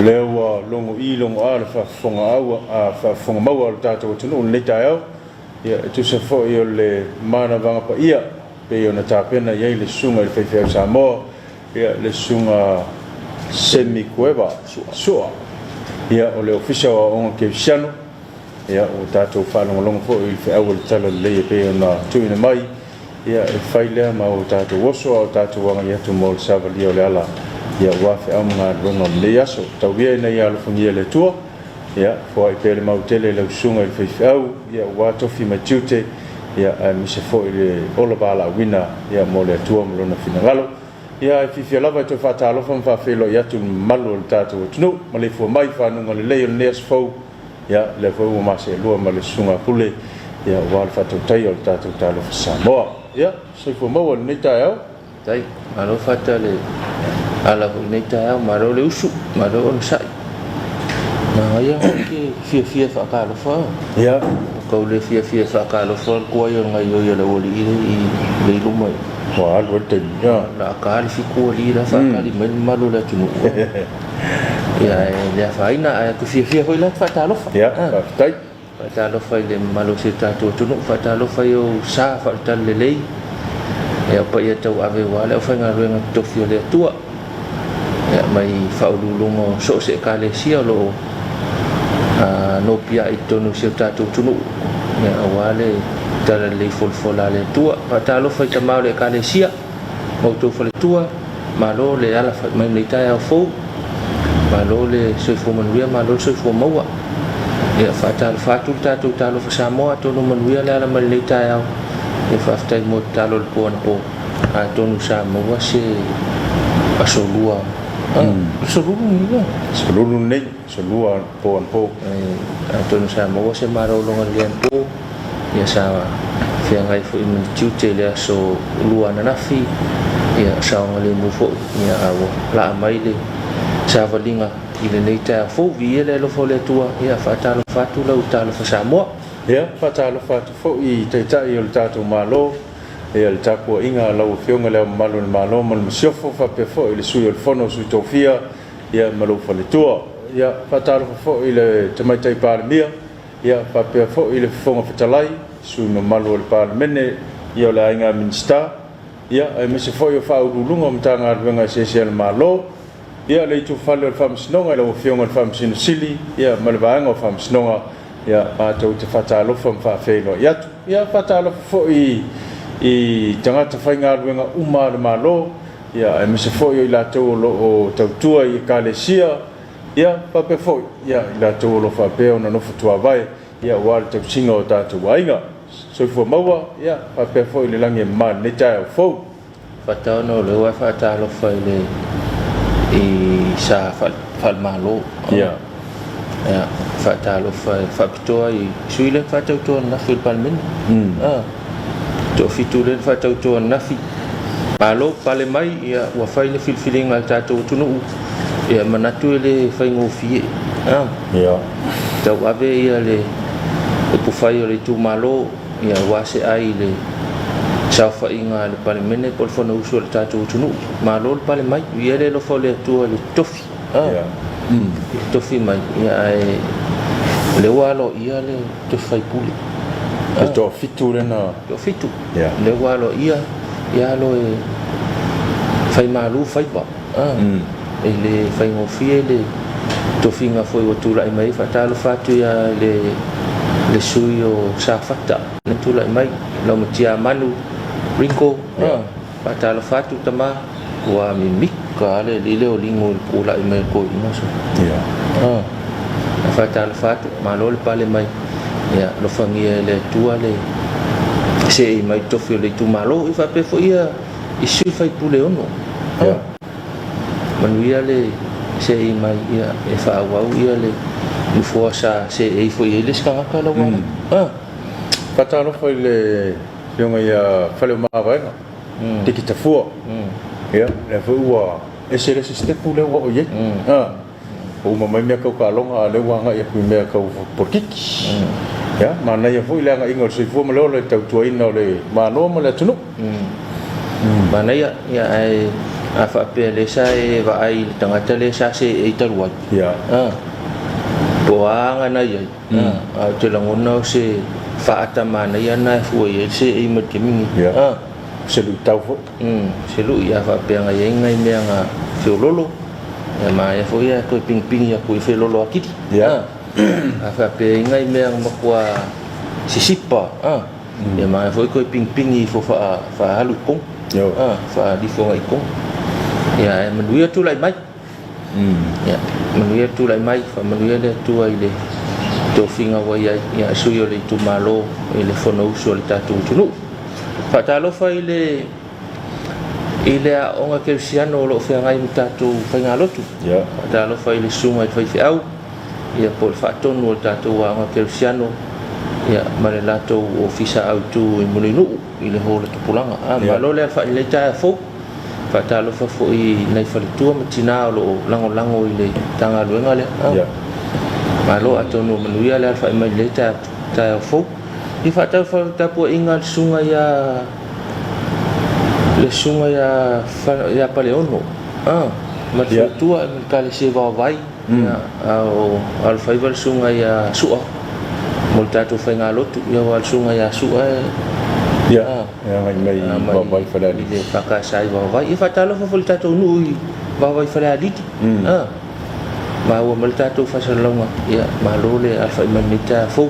Lea ua logo i logo a le faafofoga maua a lo tatou atunuu i lenei taeao, ia, e tusa foi o le manavaga paia pei ona tapena i ai le susuga i le faifeau Samoa, ia, le susuga Semi Kueva Sua, ia, o le Ofisa o Aoga Kerisiano. Ia, ua tatou faalogologo foi i le feau o le Talalelei e pei ona tuuina mai, ia, e fai lea ma o tatou oso a o tatou agai atu mo le savalia o le ala, ia, aua feau ma galuega o lenei aso. Tau ia ina ia alofagia e le Atua, ia, foai pea le mau tele i lau susuga i le faifeau, ia, aua tofi ma tiute, ia, aemaise foi le ola valaauina, ia, mo le Atua ma Lona finagalo. Ia, e fiafia lava e toe faatalofa ma faafeiloai atu i le mamalu o le tatou atunuu, maleifua mai i fanuga lelei o lenei aso fou. Ia, lea foi ua ma seelua ma le susuga a Pule, ia, aua le faatautaia o le tatou Talofa Samoa. Ia, soifua maua i lenei taeao. Tai, malo fata le ala foi lenei taeao, malo le usu, malo onosai. Manaia ke fiafia faatalofa. Ia. Kau le fiafia faatalofa le tuai o le gaoioi a le aualii le i le i luma i. Ua alu ai le taimi. Ia. La ka le fitu alii la faatali mai le mamalu o le atunuu. Ia, e le afaina, ae te fiafia foi la e faatalofa. Ia, faafetai. Faatalofa i le mamalu o si o tatou atunuu, faatalofa i ou sa faale-talalelei, ia o paia tauave aua le aufaigaluega totofi a le Atua, ia mai faauluuluga o so o se Ekalesia o lo o nopiai i totonu o si o tatou atunuu, ia aua le talalelei folafola a le Atua. Faatalofa i tama o le Ekalesia ma outou faletua, malo le alafai mai lenei taeao fou, malo le soifua manuia, malo le soifua maua. Ia, faatalofa atu le tatou Talofa Samoa, atonu manuia le ala mai lenei taeao. Ia, faafetai mo tatalo i le po anapo, atonu sa maua se aso lua, aso lulu lenei ia. Aso lulu lenei, aso lua po anapo. Atonu sa maua se malologa lelei anapo. Ia, sa feagai foi ma ni tiute i le aso lua ananafi, ia saogalemu foi, ia a ua laa mai le savaliga i lenei taeao fou. Viia le alofa o le Atua. Ia, faatalofa atu lau Talofa Samoa. Ia, faatalofa atu foi i Taitai o le tatou Malo, ia le tapuaiga a lau Afioga i Le Ao Mamalu o le Malo ma le Masiofo, faapea foi le Sui o le Fono a Sui Tofia, ia ma lou faletua. Ia, faatalofa foi i le Tamaitai Palemia, Ia, faapea foi le Fofoga Fetalai, sui usufono mamalu o le Palemene, ia o le aiga Minisita, ia, aemaise foi o Faauluuluga o Matagaluega eseese a le Malo, ia, le itufale o le Faamasinoga i lau Afioga i le Faamasino Sili, ia, ma le Vaega o Faamasinoga, ia, matou te faatalofa ma faafeiloai atu. Ia, faatalofa foi i tagata faigaluega uma a le Malo, ia, aemaise foi o i latou o lo o tautua i Ekalesia, Ia, faapea foi, ia, i latou o lo o faapea ona nofo tuavae, ia, aua le tausiga o tatou aiga. Soifua maua, ia, faapea foi le lagi e mama i lenei taeao fou. Faataono o lea ua e faatalofa i le i sa faale-Malo. Ia. Ia, faatalofa faapitoa i sui lea na faatauto ananafi o le Palemene. Ah. Toafitu lea na faatauto ananafi. Malo pale mai, ia, ua fai le filifiliga a le tatou atunuu. Ia, manatu e le faigofie. Ah. Ia. Tauave ia le upufai o le itumalo, ia, aua se ai i le saofaiga a le Palemene po o le Fonousu a le tatou atunuu. Malo le pale mai. Viia le alofa o le Atua i le tofi. Ah. Ia. I le tofi mai, ia, ae o lea ua aloaia le tofi faipule. Le toafitu lea na... Toafitu. Ia. Lea ua aloaia, ia alo e fai malu faiva. Ah. E le faigofie le tofiga foi ua tulai mai ai. Faatalofa atu ia le le sui o Safata na tulai mai, Laumatia Manu Ringo. Ah. Faatalofa atu tama, ua mimika le alii lea o Ligo i le tulai mai o le toeaina so. Ia. Ah. Faatalofa atu, malo le pale mai. Ia, alofagia e le Atua le seei mai tofi o le itumalo. Ia faapea foi ia i sui faipule ono. Ia. Manuia le seei mai, ia, e faaauau ia le nofoa sa seei foi ai le isi tagata lau mm. Ah. Faatalofa i le Afioga ia Faleomavaega, Tiki Tafua. Ia, lea foi ua ese le isi sitepu lea ua oo i ai. Ah. Ua uma mai mea tau taaloga, a o lea ua agai atu i mea tau polokiki. Ia, manaia foi le agaiga o le soifua ma le ola i le tautuaina o le Malo ma le atunuu. Manaia, ia, ae A faapea lea sa e vaai i le tagata lea sa seei talu ai. Ia. Po o a aga na i ai. Ae ou te lagona o se faata manaia lena e fua i ai le seei mai le taimi nei. Ia. O se luitau foi. Se lui a faapea na i ai nai mea na feololo. Ia manaia foi ae toe pigipigi atu i feololo atili. Ia. A faapea e i ai nai mea na matua sisipa. Ia manaia foi toe pigipigi ifo faaalu i totonu. Faalifo agai i totonu. Ia ae manuia tulai mai. Ia manuia tulai mai, faamanuia le Atua i le tofiga ua i ai, ia sui o le itumalo i le Fonousu a le tatou atunuu. Faatalofa i le i le aoga kerisiano o lo o feagai ma tatou faigalotu. Faatalofa i le susuga i le faifeau, ia po o le faatonu o le tatou aoga kerisiano, ia ma le latou ofisa autu i Mulinuu i le Hall o Tupulaga. Malo le alafai i lenei taeao fou. Faatalofa foi i nai faletua ma tina o lo o lagolago i le Matagaluega lea. Malo, atonu ua manuia le alafai mai i lenei taeao fou. Ia faatalofa i le tapuaiga a le susuga ia le susuga ia ia Paleono ma le faletua ma le Ekalesia Vaovai, a o alofaiva le susuga ia Sua mo le tatou faigalotu. Ia aua o le susuga ia Sua e Ia, e agai mai i Vaovai Falealili. I le EFKS i Vaovai. Ia faatalofa foi i le tatou nuu i Vaovai Falealili. Maua mai le tatou faasalalauga. Ia, malo le alafai mai i lenei taeao fou.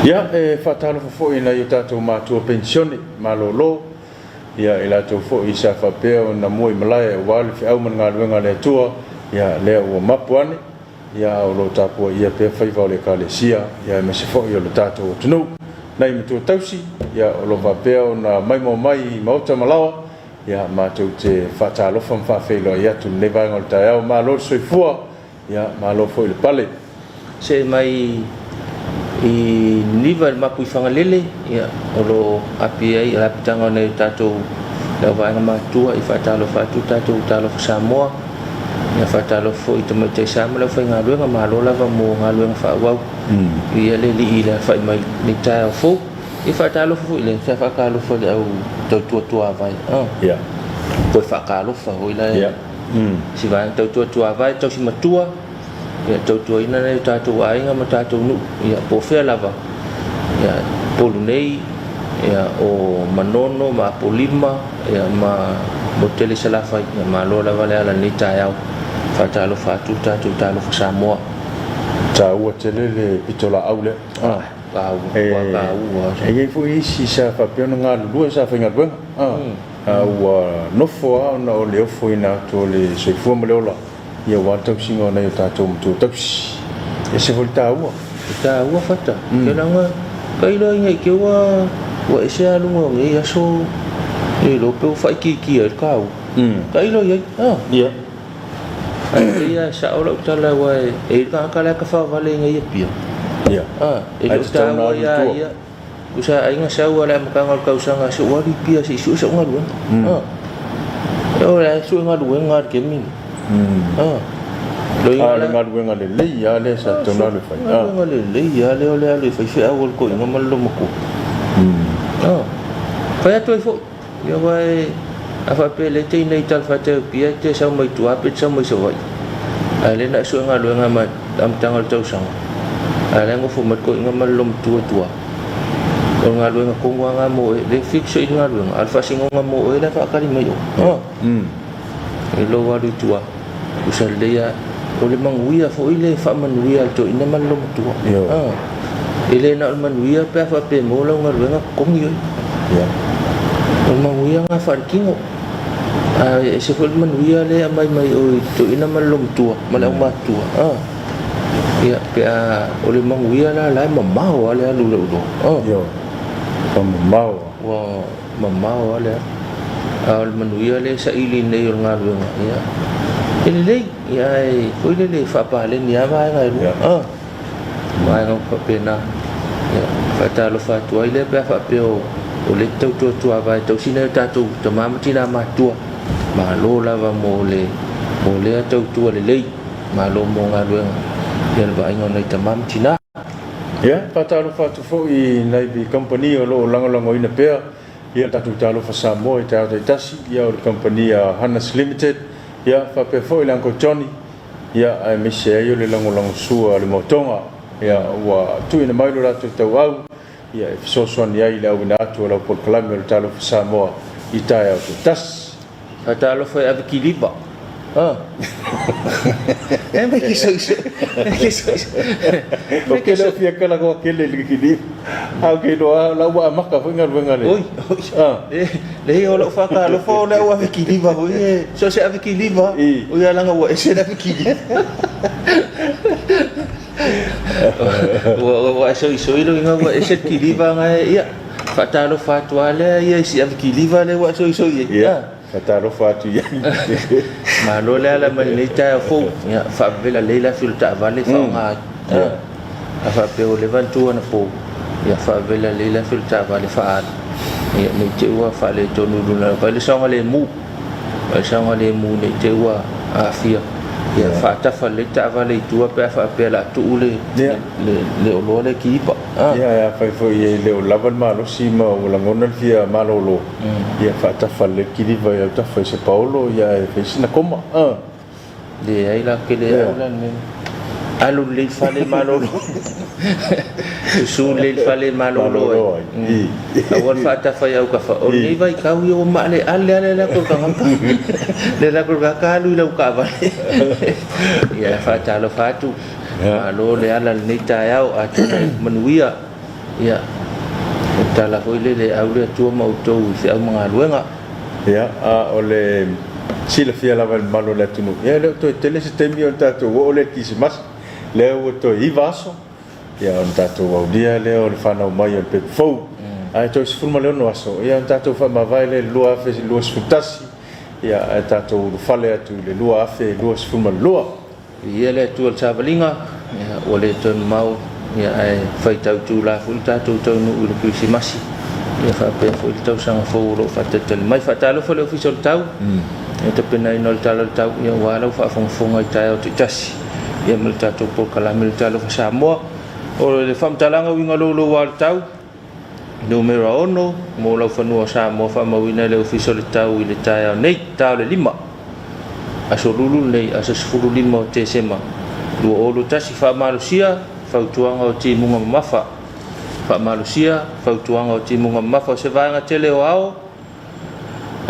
Ia, e faatalofa foi i nai o tatou matua penisione malolo, ia, i latou foi sa faapea ona mua i malae aua le feau ma le galuega a le Atua, ia, lea ua mapu ane, ia, a o lo o tapuaia pea faiva o le Ekalesia, ia, aemaise foi o le tatou atunuu. Nai matua tausi, ia, o lo o faapea ona maimoa mai i maota ma laoa, ia, matou te faatalofa ma faafeiloai atu i lenei vaega o le taeao. Malo le soifua, ia, malo foi le pale. See mai i Niniva i le mapu i Fagalele, ia, o lo o api ai le apitaga o nai o tatou le auvaega matutua i faatalofa atu tatou Talofa Samoa. Ia faatalofa foi i tamaitai sa ma le aufaigaluega, malo lava mo galuega faaauau. Ia le alii i le alafai mai i lenei taeao fou. Ia faatalofa foi le sa faatalofa i le au tautua tuavae. Ia. Toe faatalofa foi la. Ia. Si vaega tautua tuavae, tausi matua, ia tautuaina nai o tatou aiga ma tatou nuu, ia po o fea lava. Ia Upolu nei, ia o Manono ma Apolima, ia ma Motele Salafai, ia malo lava le ala i lenei taeao. Faatalofa atu le tatou Talofa Samoa. Taua tele le pitolaau lea. Taua. E i ai foi isi sa faapea ona galulue sa faigaluega, a ua nofo lava ona o le ofoina atu o le soifua ma le ola, ia aua le tausiga o nai o tatou matua tausi. E ese foi le taua. E taua fata. Leaga ka iloa ina i te ua ese lava luga o nei aso le iloa pe ua faaitiitia ai le taua. Ka iloa i ai. Ia. Ae pei lava e sao lau tala aua e i ai le tagata la e tafaavale ina ia pia. Ia. E le o taua ia ia. Tusa aiga sau lava i le amataga o le tausaga se ua alu i Apia se i sue sau galuega. E o la e sue galuega lava i le taimi lenei. A o le galuega lelei lava lea sa tatau ona alu e fai. Galuega lelei lava lea o le alu e fai feau a le toeaina ma le loomatua. Fai atu ai foi. Ia aua a faapea o lea e te inei i talafatai o Apia e te sau mai tua pe te sau mai Savaii, ae lea na e sue galuega ma le amataga o le tausaga, ae la e nofo mai le toeaina ma le loomatua i tua. O le galuega tonu lava lena mo oe, lea e fix i le galuega, a o le faasinoga mo oe la e faatali mai oe. I lou alu i tua, tusa lelei lava. O le manuia foi le faamanuia a le toeaina ma le loomatua. E le na o le manuia pe a faapea e maua lau galuega totogi oe. O le manuia lena faaletino. Ae ese foi le manuia lea e aumai mai o i le toeaina ma le loomatua ma le aumatutua. Ia, pe a o le manuia la, la e mamao lava le alu i lou iloa. Ioe, ua mamao lava. Ua mamao lava le alu. A o le manuia lea e saili nei o le galuega, ia, e lelei, ia ae foi lele e faapaleni lava vaega e lua. Vaega uma faapena. Ia, faatalofa atu ai lea pe a faapea o lea e tau tuatuavae tausi nai o tatou tama ma tina matutua. Malo lava mo le mo lea tautua lelei. Malo mo galuega ia le vaaiga o nai tama ma tina. Ia, faatalofa atu foi i nai kamupani o lo o lagolagoina pea Ia, tatou Talofa Samoa i taeao taitasi, ia o le kamupani a Hannes Limited, ia faapea foi le Uncle Johnny, ia aemaise ai o le lagolagosua a le Motoga, ia ua tuuina mai lo latou tauau, ia e fesoasoani ai i le auina atu o lau polokalame o le Talofa Samoa i taeao taitasi. Faatalofa e ave kiliva. Ah. E me ke soiso. Me ke soiso. Me ke so fia kala ko kele le kiliva. A ke lo a la ua amaka foi galuega le. Oi, oi. Ah. Le le o lo faatalofa o le ua ave kiliva foi e. So se ave kiliva. O ia langa ua ese le ave kiliva. Ua ua soisoi lo inga ua ese le kiliva nga ia. Faatalofa atu lava lea ia i si ave kiliva lea ua e soisoi ai. Ia, faatalofa atu i ai. Malo le ala mai lenei taeao fou. Ia, faavavela lelei le afi o le taavale e faaaoga ai. Ia. A faapea ua leva ona tu anapo, ia faavavela lelei le afi o le taavale faaalu. Ia, ne i te i ua faaletonu i luna. Vaai le saogalemu. Vaai le saogalemu ne i te i ua aafia. Ia, faatafa lelei le taavale i tua pe a faapea o le a tuu le, le, le oloa lea i kiliva. Ia, afai foi e le o lava le malosi ma ua lagona le fia malolo, ia faatafa lelei le kiliva i autafa i se paolo, ia e fai sina koma. Leai la, ke le au la le mea. Alu lelei i le fale malolo. Susu lelei i le fale malolo ai. Aua le faatafa i autafa. O lenei vaitau ia ua maaleale lava le alu atu o le tagata. Le alu atu o le tagata alu i lau taavale. Ia, faatalofa atu. Malo le ala i lenei taeao, atonu e manuia. Ia, o le tala foi lele, au le Atua ma outou i feau ma galuega. Ia, a o le silafia lava e le mamalu o le atunuu, ia e le o toe tele se taimi ona tatou oo lea i le Kirisimasi, lea ua toe 9 aso, ia ona tatou aulia lea o le fanau mai o le pepa fou. Ae toe 16 aso, ia ona tatou faamavae lea i le 2021, ia ae tatou ulufale atu i le 2022. Viia le Atua i le savaliga, ua le toe mamao ae faitau itula foi le tatou taunuu i le Kerisimasi faapea foi le tausaga fou o lo o faatalitali mai. Faatalofa i le Ofisa o le Tau i le tapenaina o le Tala o le Tau aua lau faafogafoga i taeao taitasi ma le tatou polokalame o le Talofa Samoa. O le faamatalaga uiga louloua o le tau, Numera 6, mo laufanua o Samoa faamauina e le Ofisa o le Tau i le taeao nei, ta o le 5, aso Lulu lenei, aso 15 o Tesema 2021. Faamalosia fautuaga o timuga mamafa. Faamalosia fautuaga o timuga mamafa o se vaega tele o ao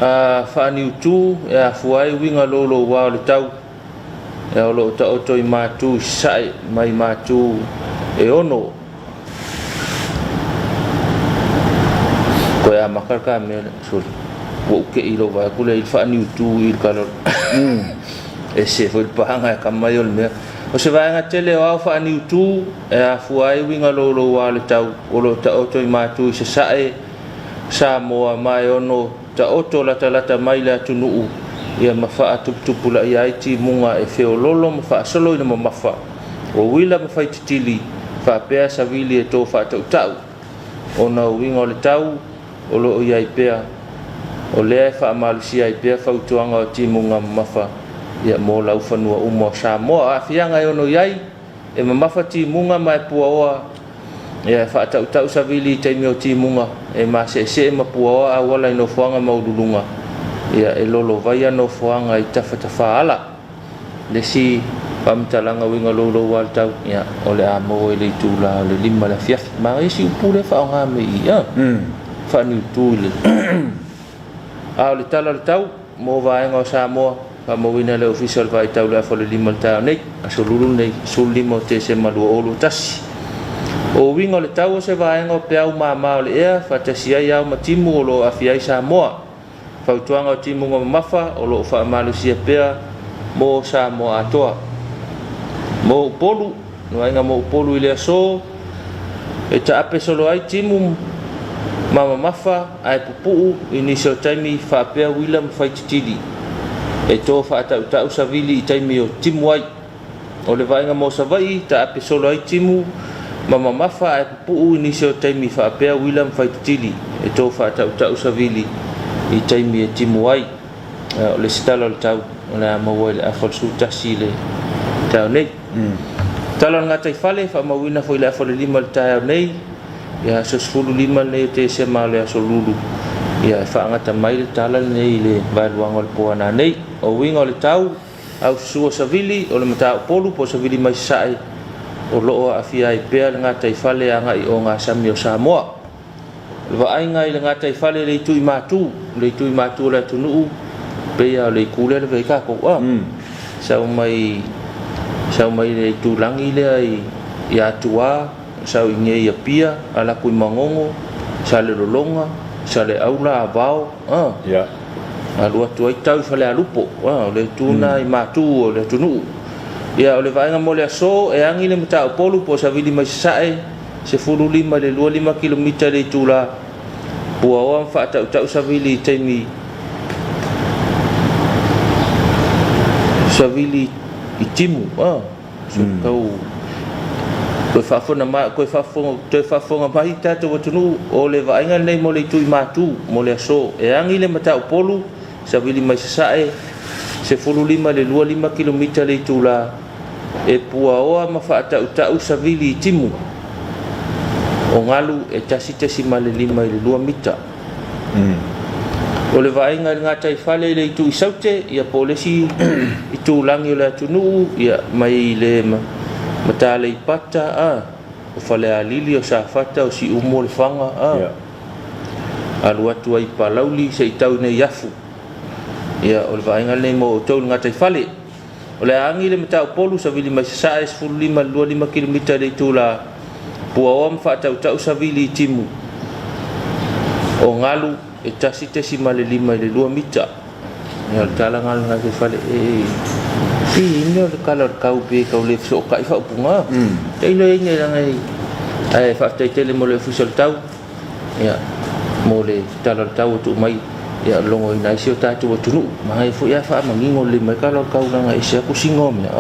a faaniutu e afua ai uiga louloua o le tau e o lo o taoto i matu i sasae mai matu e ono. Toe amata le ta mea lea, sole, ua ou tei i lou vae atu lea i le faaniutu i le tala o le ese foi le paga e kama ai o le mea. O se vaega tele o ao faaniutu e afua ai uiga louloua o le tau o lo o taoto i matu i sasae Samoa ma e ono taoto latalata mai le atunuu ia ma faatuputupulaia ai timuga e feololo ma faasolo ina mamafa. O uila ma faititili, faapea savili e to faatautau, ona o uiga o le tau o lo o i ai pea, o lea e faamalosia ai pea fautuaga o timuga mamafa ia mo laufanua uma o Samoa. O aafiaga e ono i ai, e mamafa timuga ma e puaoa, ia e faatautau savili i taimi o timuga, e maseesee ma puaoa auala i nofoaga maualuluga, ia e lolovaia nofoaga i tafatafaala. Le isi faamatalaga uiga louloua o le tau, ia, o le a maua i le itula o le 5 i le afiafi. Manaia si upu lea e faaaoga mai i i, a? Faaniutu i le. A o le tala o le tau mo vaega o Samoa, faamauina e le Ofisa o le Vaai Tau i le afa o le 5 i le taeao nei, aso Lulu lenei, 15 o Tesema 2021. O uiga o le tau o se vaega o peau mama o le ea, faatasi ai ao ma timu o lo o aafia ai Samoa. Fautuaga o timuga mamafa o lo o faamalosia pea mo Samoa atoa. Mo Upolu, vaaiga mo Upolu i le aso, e taape solo ai timu ma mamafa ae pupuu i nisi o taimi faapea uila ma faititili. E to faatautau savili i taimi o timu ai. O le vaaiga mo Savaii, taape solo ai timu ma mamafa ae pupuu i nisi o taimi faapea uila ma faititili e to faatautau savili i taimi e timu ai. O le isi tala o le tau, o le a maua i le afa o le 11 i le taeao nei. Tala o le gataifale, faamauina foi i le afa o le 5 i le taeao nei, ia aso 15 lenei o Tesema o le aso Lulu Ia, e faagata mai le tala lenei i le vaeluaga o le po a nanei. O uiga o le tau, aususua savili, o le Mataupolu po o savili mai sasae o lo o aafia ai pea le gataifale agai i ogasami o Samoa. O le vaaiga i le gataifale i le itu i Matu, le itu i Matu o le atunuu, pei lava o le itu lea e lavea ai tatou, a, sau mai, sau mai le itulagi lea i Atua, sau i inei i Apia, ala atu i Manono, Salelologa, Saleaula, Avao, a, alu atu ai tau i Falealupo, a, o le itu lena i Matu o le atunuu. Ia, o le vaaiga mo le aso, e agi le Mataupolu po o savili mai sasae, 15 i le 25 kilomita i le itula, puaoa ma faatautau savili i taimi savili i timu, a, tau toe faafofoga mai, toe faafofoga, toe faafofoga mai tatou atunuu, o le vaaiga lenei mo le itu i Matu mo le aso. E agi le Mataupolu, savili mai sasae, 15 i le 25 kilomita i le itula, e puaoa ma faatautau savili i timu o galu e 1.5 i le 2 mita. O le vaaiga i le gataifale i le itu i Saute, ia po o le isi itulagi o le atunuu, ia mai le Mataleipata, a, o Falealili, o Safata, o Siumu, o Lefaga, a, alu atu ai i Palauli se i tau i Neiafu. Ia, o le vaaiga lenei mo outou i le gataifale. O le a agi le Mataupolu, savili mai sasae, 15 i le 25 kilomita i le itula, puaoa ma faatautau savili i timu o galu e 1.5 i le 2 mita. Ia, o le tala lena o le gataifale e pi mea o le kala o le kau pe kau le fesootai faaupuga. Tailo i ai nei leaga e ae faafetai tele mo le Ofisa o le Tau. Ia, mo le tala o le tau ua tuu mai, ia logoina ai si o tatou atunuu. Manaia foi ae faamanino lelei mai tala o le tau leaga e ese atu sino o mea.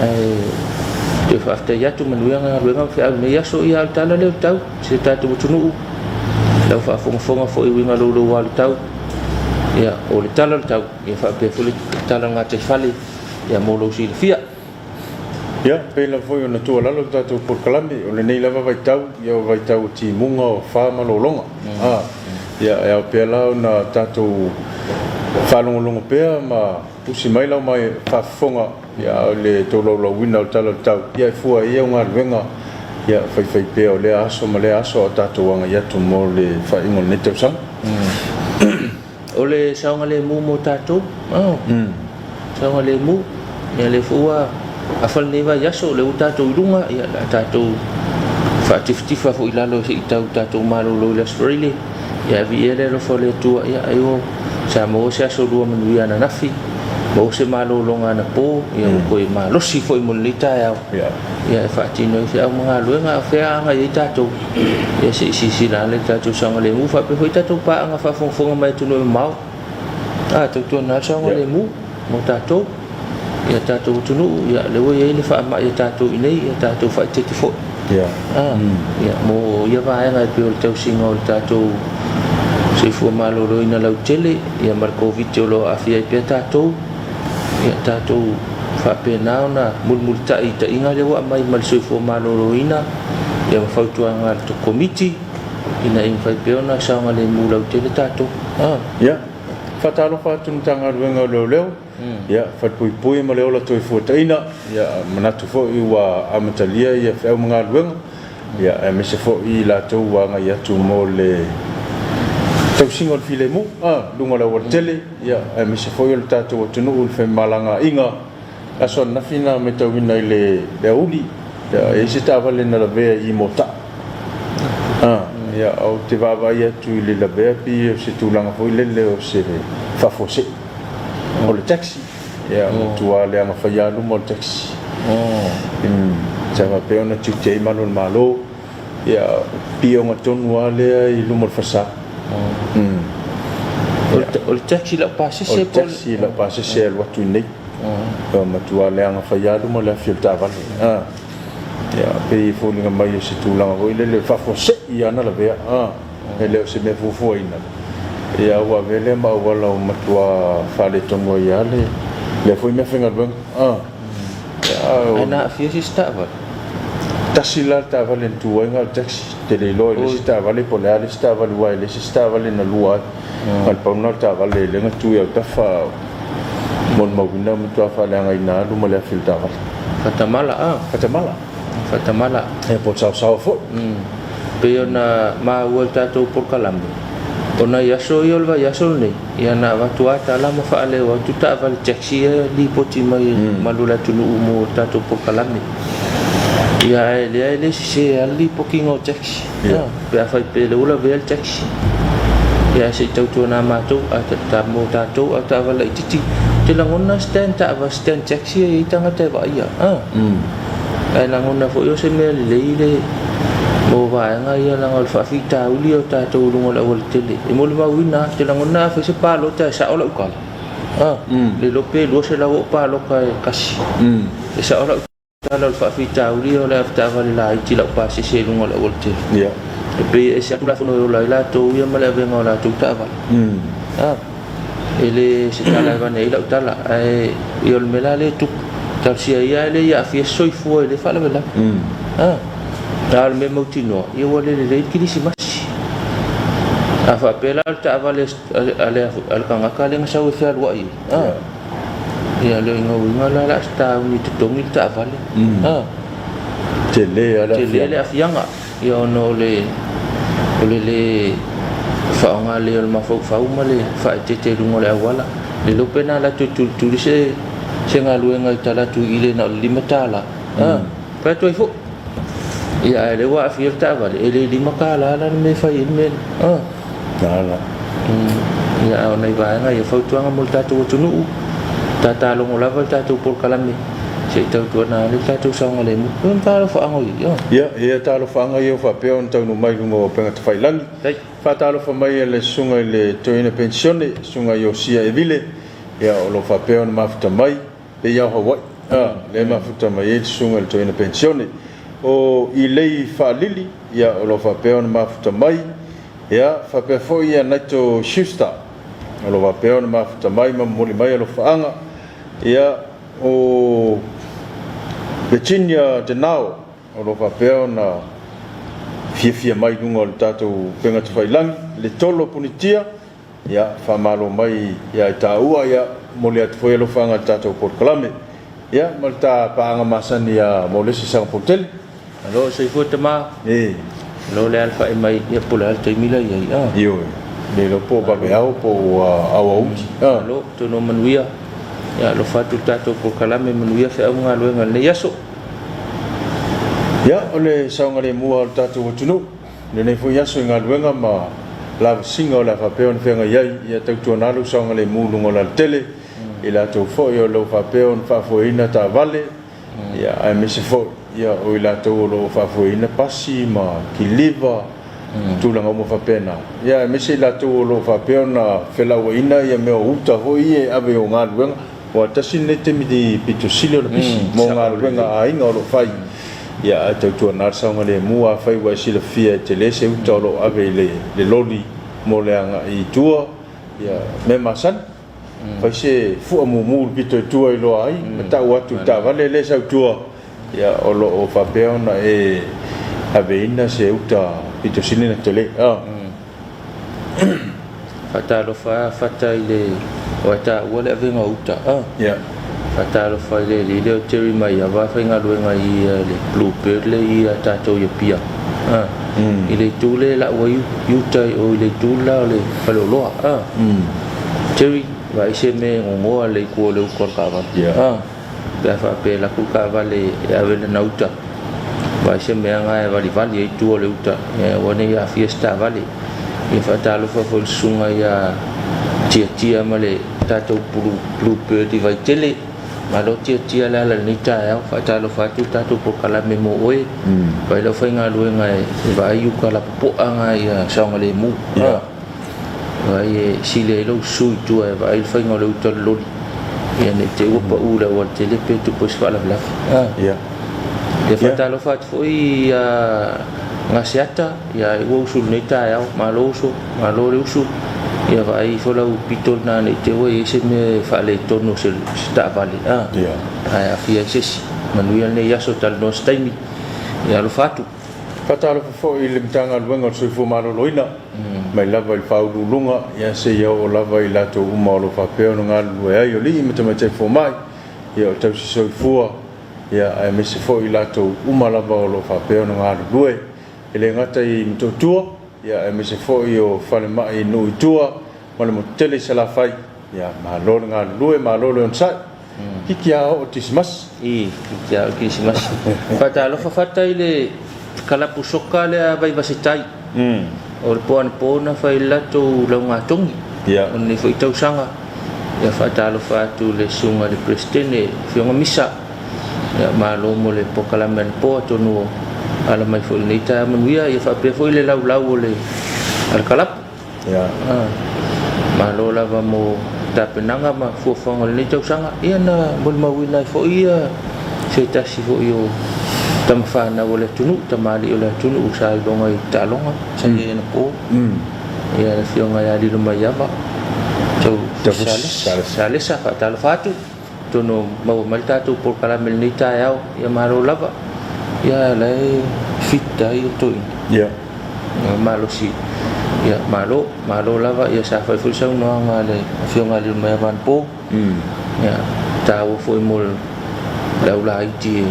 Ae toe faafetai atu, manuia galuega ma feau i lenei aso. Ia, a o le tala lea o le tau si o tatou atunuu, lau faafogafoga foi i uiga louloua o le tau. Ia, o le tala o le tau, ia faapea foi le tala o le gataifale, ia mo lou silafia. Ia, pei lava foi ona tuualalo le tatou polokalame, o lenei lava vaitau, ia o vaitau o timuga, o fa ma lologa. A, ia, e ao pea la ona tatou faalogologo pea ma usi mai lau mai faafofoga, ia, o le tolaulauina o le Tala o le Tau, ia, e fua i ai au galuega, ia, faifai pea o lea aso ma lea aso a o tatou agai atu mo le faaiuga o lenei tausaga. O le saogalemu mo tatou, saogalemu, ia lea foi ua afa lenei vaiaso, o lea ua tatou i luga, ia o le a tatou faatifatifa foi i lalo se i tau tatou malolo i le Aso Faraile, ia viia le alofa o le Atua, ia ai o sa maua se aso lua manuia ananafi, maua se malologa anapo, ia ua toe malosi foi mo lenei taeao, ia e faatino ai feau ma galuega, a o fea a agai ai tatou, ia se i silasila ane i le tatou saogalemu, faapea foi tatou paaga faafogafoga mai atunuu e mamao. A, tautuana lava le saogalemu mo tatou, ia tatou atunuu, ia lea ua i ai le faamai a tatou i inei, ia tatou faaeteete foi. A, ia mo ia vaega e pei o le tausiga o le tatou soifua maloloina lautele, ia ma le Koviti o lo o aafia ai pea tatou, ia tatou faapena ona mulimulitai i taiga lea ua aumai ma le soifua maloloina, ia ma fautuaga a le Komiti ina ia mafai pea ona saogalemu lautele tatou. Ia, faatalofa atu i le Matagaluega o Leoleo, ia, Falepuipui ma le Ola Toefuataina, ia, manatu foi ua amatalia ia feau ma galuega, ia, aemaise foi i latou ua agai atu mo le tausiga o le filemu, i luga o le aualatele, ia, aemaise foi o le tatou atunuu i le femalagaaiga. Aso ananafi na matauina i le aoauli, e i ai se taavale na lavea i Motaa. Ia, ou te vaavaai atu i le lavea pei o se tulaga foi lele o se faafuasei o le taxi. Ia, matua leaga faia lava luma o le taxi. Sa faapea ona tiute ai malu o le Malo. Ia, pioga tonu lava lea i luma o le falesa. O le taxi laupasese po o le? O le taxi laupasese e alu atu i inei. Ua matua leaga faia lava luma o le afi o le taavale. Ia, pei e foliga mai o se tulaga foi lele faafuasei lava na lavea. E le o se mea fuafuaina. Ia, ua avea lea ma auala ua matua faaletonu ai lava lea foi meafaigaluega. Ae na aafia se isi taavale? Tasi la le taavale na tu ai na o le taxi. Ou te le iloa i le isi taavale po o le a le isi taavale aua e leai se isi taavale na lua ai. Na o le pau lena o le taavale lea na tu i autafa a o molimauina ua matua faaleagaina lava luma o le afi o le taavale. Faatamala a? Faatamala. Faatamala. Ia po o le saosaoa foi. Pei ona maua i le tatou polokalame, o nai aso ia o le vaiaso lenei, ia na avatu lava tala ma faaleo atu taavale taxi ia e lipoti mai e mamalu o le atunuu mo le tatou polokalame. Ia ae lea e le sese lava le lipotiina o taxi. Ia, pe afai pe le ua lavea le taxi. Ia ae se i tautuana matou, a ta, mo tatou a o taavale laitiiti, ou te lagona stand taavale, stand taxi e i ai tagata e vaaia. A. Ae lagona foi o se mea lelei le mo vaega ia leaga o le faafitauli o tatou i luga o le aualatele. E molimauina lava, ou te lagona a fai se palota e sao lau tala, a, le iloa pe 200 ou palota e tasi, e sao lau tala o le faafitauli o le avetaavale laiti lau pasese i luga o le aualatele. E pei e ese lava Tulafono e ola ai latou ia ma le avega o latou taavale. A. E le se tala e avane ai lau tala, ae ia o le mea la lea e tupu, talosia ia ae le i aafia se soifua i lea faalavelave. A, a o le mea mautinoa, ia ua le lelei le kilisimasi. A faapea la o le taavale a le a le tagata lea na sau e fealuai ai, a, ia le uiga la o le a tauni e totogi le taavale. A, tele lava le aafiaga. Tele le aafiaga. Ia ona o le o le lē faaaoga lelei o le mafaufau ma le faaeteete i luga o le auala. Le iloa pe na alu atu e tulituli se se galuega i tala atu i le na o le $5. A, fai atu ai foi. Ia ae o lea ua aafia le taavale, e le $5 la le mea e fai ai le mea lea. A. Tala. Ia a o nai vaega ia, fautuaga mo le tatou atunuu, tatalogo lava le tatou polokalame se i tautuana ane le tatou saogalemu. Ia o ni talofaaga ia. Ia, ia talofaaga ia ua faapea ona taunuu mai i luga o upega tafailagi. Faatalofa mai e le Susuga i le Toeaina Penisione, Susuga Iosia Evile, ia o lo o faapea ona mafuta mai pei lava o Hawaii, a, lea e mafuta mai ai le Susuga i le Toeaina Penisione. O Ilei Faalili, ia o lo o faapea ona mafuta mai, Ia, faapea foi ia Naito Schuster, o lo o faapea ona mafuta mai ma momoli mai alofaaga. Ia, o Virginia Denao, o lo o faapea ona fiafia mai i luga o le tatou upega tafailagi, le Tolo Punitia, ia, faamalo mai ia i taua, ia, momoli atu foi alofaaga i le tatou polokalame. Ia, ma le ta paaga masani ia Molesi Sagapolutele. Malo, soifua tama. E. Malo le alafai mai, ia po o le a le taimi la i ai, a. Ioe. Le iloa po o vaveao po o aoauli, a. Malo, atonu o manuia. Ia, alofa atu i le tatou polokalame, manuia feau ma galuega i lenei aso. Ia, o le saogalemu lava o le tatou atunuu i lenei foi aso i galuega ma lavasiga o le a faapea ona feagai ai, ia tautuana lou saogalemu i luga o le alatele, i latou foi o lo o faapea ona faafoeina taavale, Ia, aemaise foi ia, o i latou o lo o faafoeina pasi ma kiliva, tulaga uma faapena. Ia, aemaise i latou o lo o faapea ona felauaiina ia mea o uta foi ia e ave o galuega, aua tasi lenei taimi pito sili ona pisi mo galuega a aiga o lo o fai. Ia, ae tautuana le saogalemu, afai ua e silafia e tele se uta o lo o ave i le loli mo le agai i tua, ia, mea masani. Fai se fua mumu i le pito i tua i loa ai ma tau atu i le taavale lea e sau i tua, ia, o lo o faapea ona e aveina se uta pito sili ona tele. Faatalofa a Fata i le o e taua le avega o uta. Faatalofa i le alii lea o Jerry Maiava e faigaluega i le Blue Bird lea i a tatou i Apia. I le itu lea e lau ai uta i o i le itu la o le faleoloa. Jerry, vaai se mea e gogoa lelei i tua o le uta o le taavale. Pe a faapea e alu atu le taavale e ave lana uta, vaai se mea na e valivali ai tua o le uta, aua ne i aafia se taavale. Ia faatalofa foi i le susuga ia Tiatia ma le tatou Blue Bird i Vaitele. Malo Tiatia le ala i lenei taeao. Faatalofa atu le tatou polokalame mo oe. Vaai lau faigaluega e vaai i uta lapopoa na ia saogalemu. Vaai e sili ai lou susu i tua e vaai le faiga o le uta o le loli. Ia ne i te i ua pau i le aualatele pe tupu ai se faalavelave. Ia faatalofa atu foi ia Gaseata, ia ua usu i lenei taeao. Malo uso, malo le usu. Ia vaai ifo lau pito lena ne i te i ua i ai se mea e faaletonu o se taavale, ae aafia ai se isi. Manuia lenei aso, talanoa se taimi. Ia alofa atu. Faatalofa foi i le Matagaluega o le Soifua Maloloina, mai lava i le Faauluuluga ia seia oo lava i latou uma o lo o faapea ona galulue ai, o alii ma tamaitai fomai, ia o tausi soifua, ia aemaise foi i latou uma lava o lo o faapea ona galulue, e le gata i Motootua, ia aemaise foi o falemai i nuu i tua ma le motu tele i Salafai. Ia, malo le galulue, malo le onosai. Kiki a oo Kerisimasi. I, kiki a oo Kerisimasi. Faatalofa fata i le kalapu soka lea Vaivasetai. O le po anapo na fai le latou laugatogi. O lenei foi tausaga. Ia faatalofa atu i le susuga i le Peresetene, Afioga Misa. Ia malo mo le polokalame anapo atonu o ala mai foi i lenei taeao manuia. Ia faapea foi le laulau o le a le kalapu. Ia. Malo lava mo tapenaga ma fuafuaga o lenei tausaga. Ia na molimauina ai foi ia se tasi foi o tama fanau o le atunuu, tamalii o le atunuu sa iloga i taaloga sa i ai anapo. Ia le afioga ia Lilomaiava Tau Salesa, faatalofa atu. Atonu o maua mai le tatou polokalame i lenei taeao, ia malo lava. Ia o la e fit ai ia toeaina. Ia. Malosi. Ia malo, malo lava. Ia sa fai foi le saunoaga a le Afioga ia Lilomaiava anapo. Ia taua foi mo le au laiti e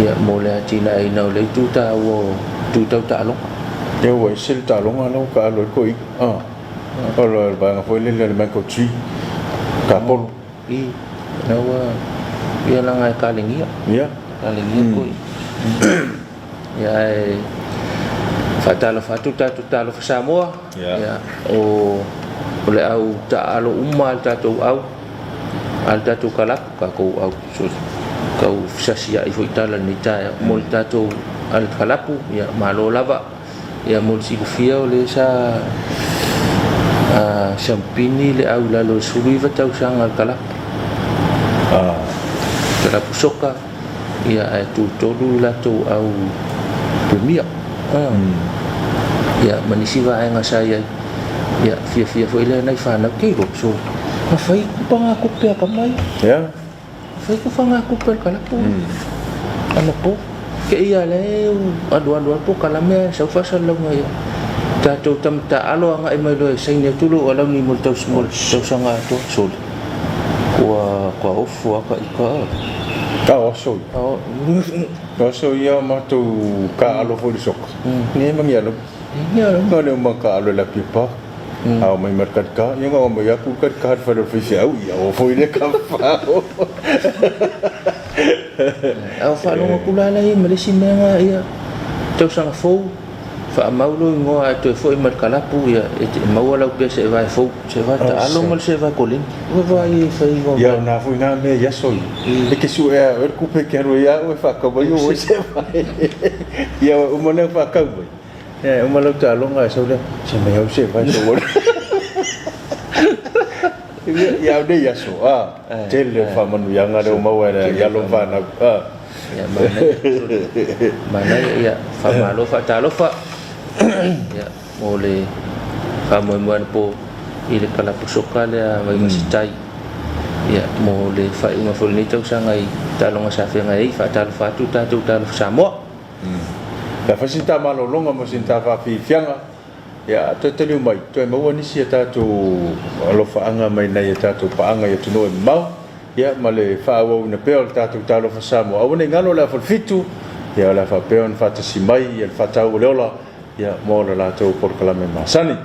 ia mo le atinaeina o lea itu taua o itu tau taaloga. Ia ua ese le taaloga la ua taalo ai le toeaina. O le vaega foi lele o le mango tree, kapolo. I, na ua, ia laga e kalegia. Ia. Kalegia koi. Ia e faatalofa atu tatou talofa Samoa. Ia. O o le au taalo uma a le tatou au, a le tatou kalapu, tatou au, sorry, tau fesasiai foi tala i lenei taeao. Mo le tatou a le kalapu, ia malo lava. Ia mo le silafia o lea sa siampini le au i lalo o le 19 tausaga a le kalapu. Kalapu soka, ia ae tutolu le latou au Premier. Ia ma nisi vaega sa i ai. Ia fiafia foi lea nai fanau kei loa so na fai pagatupe a tama ia. Ia. Fai ko fagatupe a le kalapu anapo. Kei a lea e alualu lava polokalame ae sau faasalalauga ia tatou tama taaalo agai mai loa e saini atu lou alauni mo le tausaga atoa. Sole, kua ofo lava ka ika. A o aso ia. O aso ia o matou taaalo foi i le soka. Nei ma ni alauni. Na o le uma taaalo i le Apia Park. A omai ma le credit card, ia na omai atu le credit card fale o le faifeau, ia o foi le kafao. A o faalogo atu la la ia ma le isi mea na ia tausaga fou faamau lou igoa ae toe foi mai le kalapu ia e te maua lau pese e vae fou se vae taalo ma le se vae koleni vaai e fai igoa. Ia o na foi na mea i aso ia e ke suea e oe le kupe ke alu ai a oe faatau mai o oe se vae. Ia ua uma lea faatau mai. Ia e uma lau taaloga ae sau lea, se mai au se vae sou alu. Ia au nei aso, a, tele le faamanuiaga lea ua maua e alo ma fanau. Ia manaia, manaia, ia faamalo faatalofa ia mo le faamoemoe anapo i le kalapu soka lea Vaivase-tai ia mo le faaiuga foi o lenei tausaga i taaloga sa feagai ai. Faatalofa atu tatou talofa Samoa. Pe a fai sina ta malologa ma sina ta faafiafiaga, ia toe taliu mai, toe maua nisi a tatou alofaaga mai nai a tatou paaga i atunuu e mamao, ia ma le faaauauina pea o le tatou Talofa Samoa. Aua ne i galo o le afa o le 7, ia o le a faapea ona faatasi mai ia le faataua o le ola, ia mo le latou polokalame masani.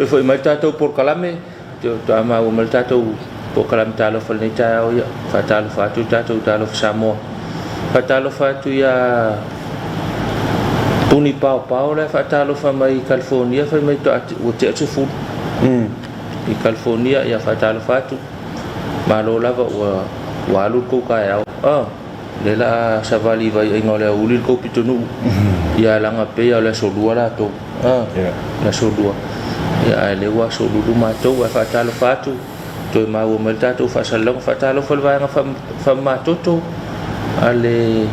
foi mai le tatou polokalame, faatoa maua mai le tatou polokalame talofa i lenei taeao, ia faatalofa atu i le tatou talofa Samoa. Faatalofa atu ia Puni Paopao la e faatalofa mai i California, fai mai ua tea le 10 i California, ia faatalofa atu. Malo lava ua alu le tou taeao. Lea la a savali i vaiaiga o le aoauli le tou pitonuu, ia laga pei o le aso lua latou. Le aso lua. Ia ae lea ua aso lulu matou, ae faatalofa atu, toe maua mai le tatou faasalalauga. Faatalofa i le vaega faamamatoto a le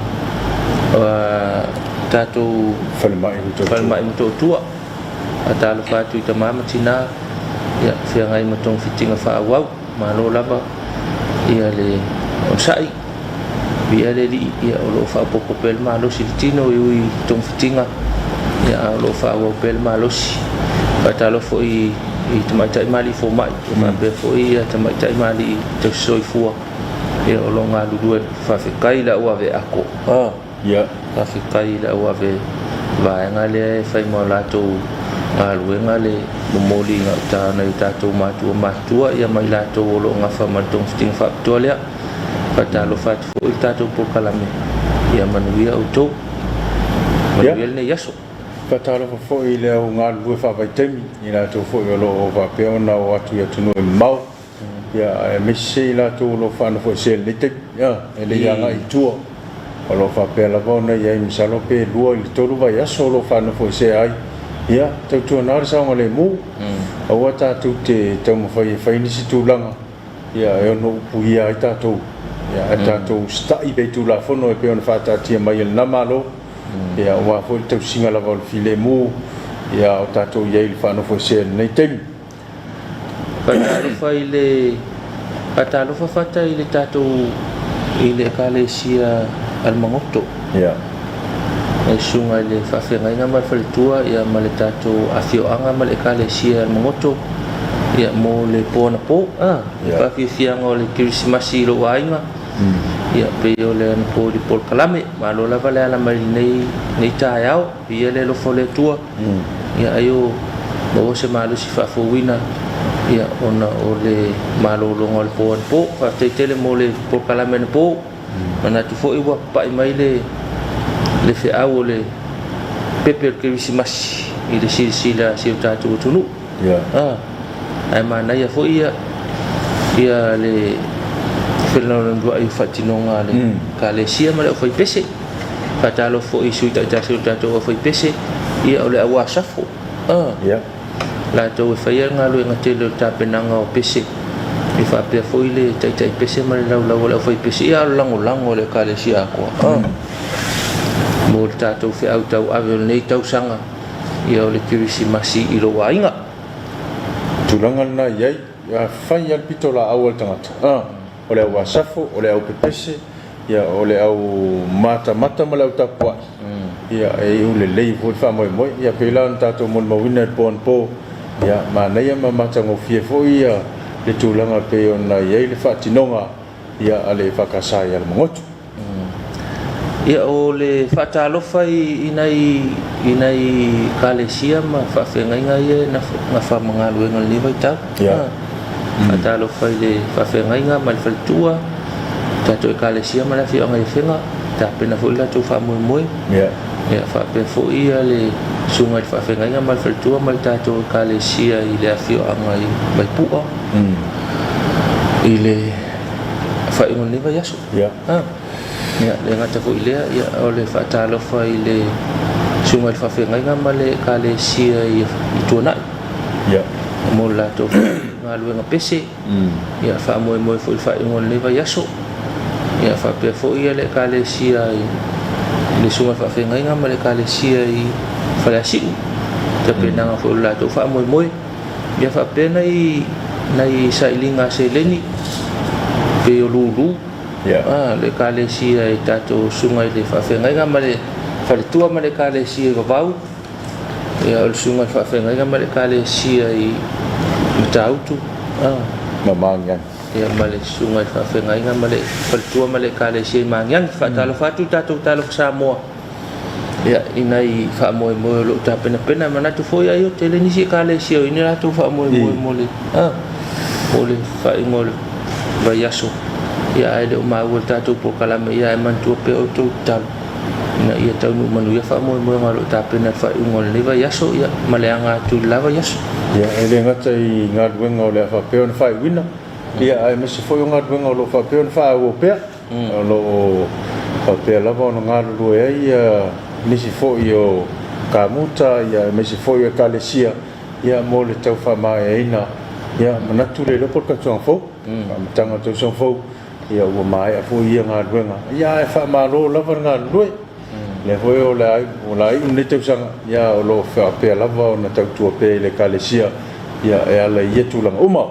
tatou falemai Motootua. Faatalofa atu i tama ma tina, ia feagai ma togafitiga faaauau. Malo lava ia le onosai, viia le Alii, ia o lo o faaopoopo pea le malosi i le tino e ui i togafitiga, ia a o lo o faaauau pea le malosi. Faatalofa foi i tamaitai ma alii fomai, ia faapea foi ia tamaitai ma alii tausisoifua, ia o lo o galulue. Faafetai i le au ave ako. Faafetai i le au ave vaega lea e fai ma latou galuega le momoli i gauta o nai o tatou matua matutua ia ma i latou o lo o gafa ma le togafitiga faapitoa lea. Faatalofa atu foi i le tatou polokalame, ia manuia outou. Manuia lenei aso. Faatalofa foi i le au galulue faavaitaimi, i latou foi o lo o faapea ona o atu i atunuu e mamao. Ia, aemaise i latou o lo o faanofoesea i lenei taimi, ia, e le i agai i tua. O lo o faapea lava ona i ai, masalo pe 2 i le 3 vaiaso o lo o faanofoesea ai. Ia, tautuana le saogalemu, aua tatou te taumafai e fai nisi tulaga, ia, e ono upuia ai tatou, ia, ae tatou usitai pea i Tulafono e pei ona faataatia mai e lena Malo, ia, aua foi le tausiga lava o le filemu, ia, a o tatou i ai i le faanofoesea i lenei taimi. Faatalofa i le Faatalofa fata i le tatou i le Ekalesia a le Magoto. Ia. E susuga i le faafeagaiga ma le faletua ia ma le tatou afioaga ma le Ekalesia a le Magoto ia mo le po anapo. Ah, le faafiafiaga o le Kerisimasi i lou aiga. Ia pei o le anapo i le polokalame. Malo lava le ala mai i lenei lenei taeao. Viia le alofa o le Atua. Ia ai o maua se malosi faafouina ia ona o le malologa o le po anapo. Faafetai tele mo le polokalame anapo. Manatu foi ua papai mai le le feau o le pepe o le Kerisimasi i le silasila a si o tatou atunuu. Yeah. Ae manaia foi ia ia le felauaiga o faatinoga a le Ekalesia ma le aufaipese. Faatalofa foi i sui taitasi o le tatou aufaipese, ia o le au asafo, yeah. Latou e faia le galuega tele o le tapenaga o pese, e faapea foi le taitai pese ma le laulau o le aufaipese, ia a o le lagolago a le Ekalesia atoa mo le tatou feau tauave o lenei tausaga, ia o le Kerisimasi i lou aiga. Tulaga lena e i ai, a fai lava le pitolaau a le tagata, o le au asafo, o le au pepese, ia, o le au matamata ma le au tapuai, ia, e iu lelei foi le faamoemoe. Ia, pei la ona tatou molimauina i le po anapo, ia, manaia ma matagofie foi ia le tulaga pei ona i ai le faatinoga, ia, a le EFKS i Alamagoto. Ia, o le faatalofa i nai i nai Ekalesia ma faafeagaiga ia na faamagaluega i lenei vaitau. Yeah. Faatalofa i le faafeagaiga ma le faletua, tatou Ekalesia ma le afioaga i Afega, tapena foi le latou faamoemoe. Yeah. Ia, faapea foi ia le susuga i le faafeagaiga ma le faletua ma le tatou Ekalesia i le afioaga i Vaipua i le faaiuga o lenei vaiaso. Yeah. Ia, le gata foi i lea, ia, o le faatalofa i le susuga i le faafeagaiga ma le Ekalesia i Tuanai. Yeah. Mo le latou galuega pese. Ia, faamoemoe foi i le faaiuga o lenei vaiaso. Ia, faapea foi ia le Ekalesia i le susuga i le faafeagaiga ma le Ekalesia i Faleasiu. Tapenaga foi o le latou faamoemoe. Ia, faapea nai nai sailiga a seleni pei o lulu. Yeah. Le Ekalesia i tatou susuga i le faafeagaiga ma le faletua ma le Ekalesia i Vavau. Ia, o le susuga i le faafeagaiga ma le Ekalesia i Matautu. Ma Magiagi. Ia, ma le susuga i le faafeagaiga ma le faletua ma le Ekalesia i Magiagi. Faatalofa atu tatou talofa Samoa. Ia, i nai faamoemoe o lo o tapenapena. E manatu foi ai o tele nisi ekalesia o i ai ni latou faamoemoe mo le, a, mo le faaiuga o le vaiaso. Ia, ae le o maua i le tatou polokalame, ia, ae manatua pea outou tatalo ina ia taunuu manuia faamoemoega o lo o tapena i le faaiuga o lenei vaiaso, ia, ma le aga atu i le la vaiaso. Ia, e le gata i galuega o le a faapea ona faaiuina, ia, aemaise foi o galuega o lo o faapea ona faaauau pea. O lo o faapea lava ona galulue ai nisi foi o kamuta aemaise foi o Ekalesia mo le tau faamaeaina. Manatu le iloa po o le tausaga fou, amataga o le tausaga fou, ua maea foi ia galuega. Ae faamalo lava le galulue. O lea foi o le a iu lenei tausaga, o lo o faapea lava ona tautua pea i le Ekalesia e ala i ia tulaga uma.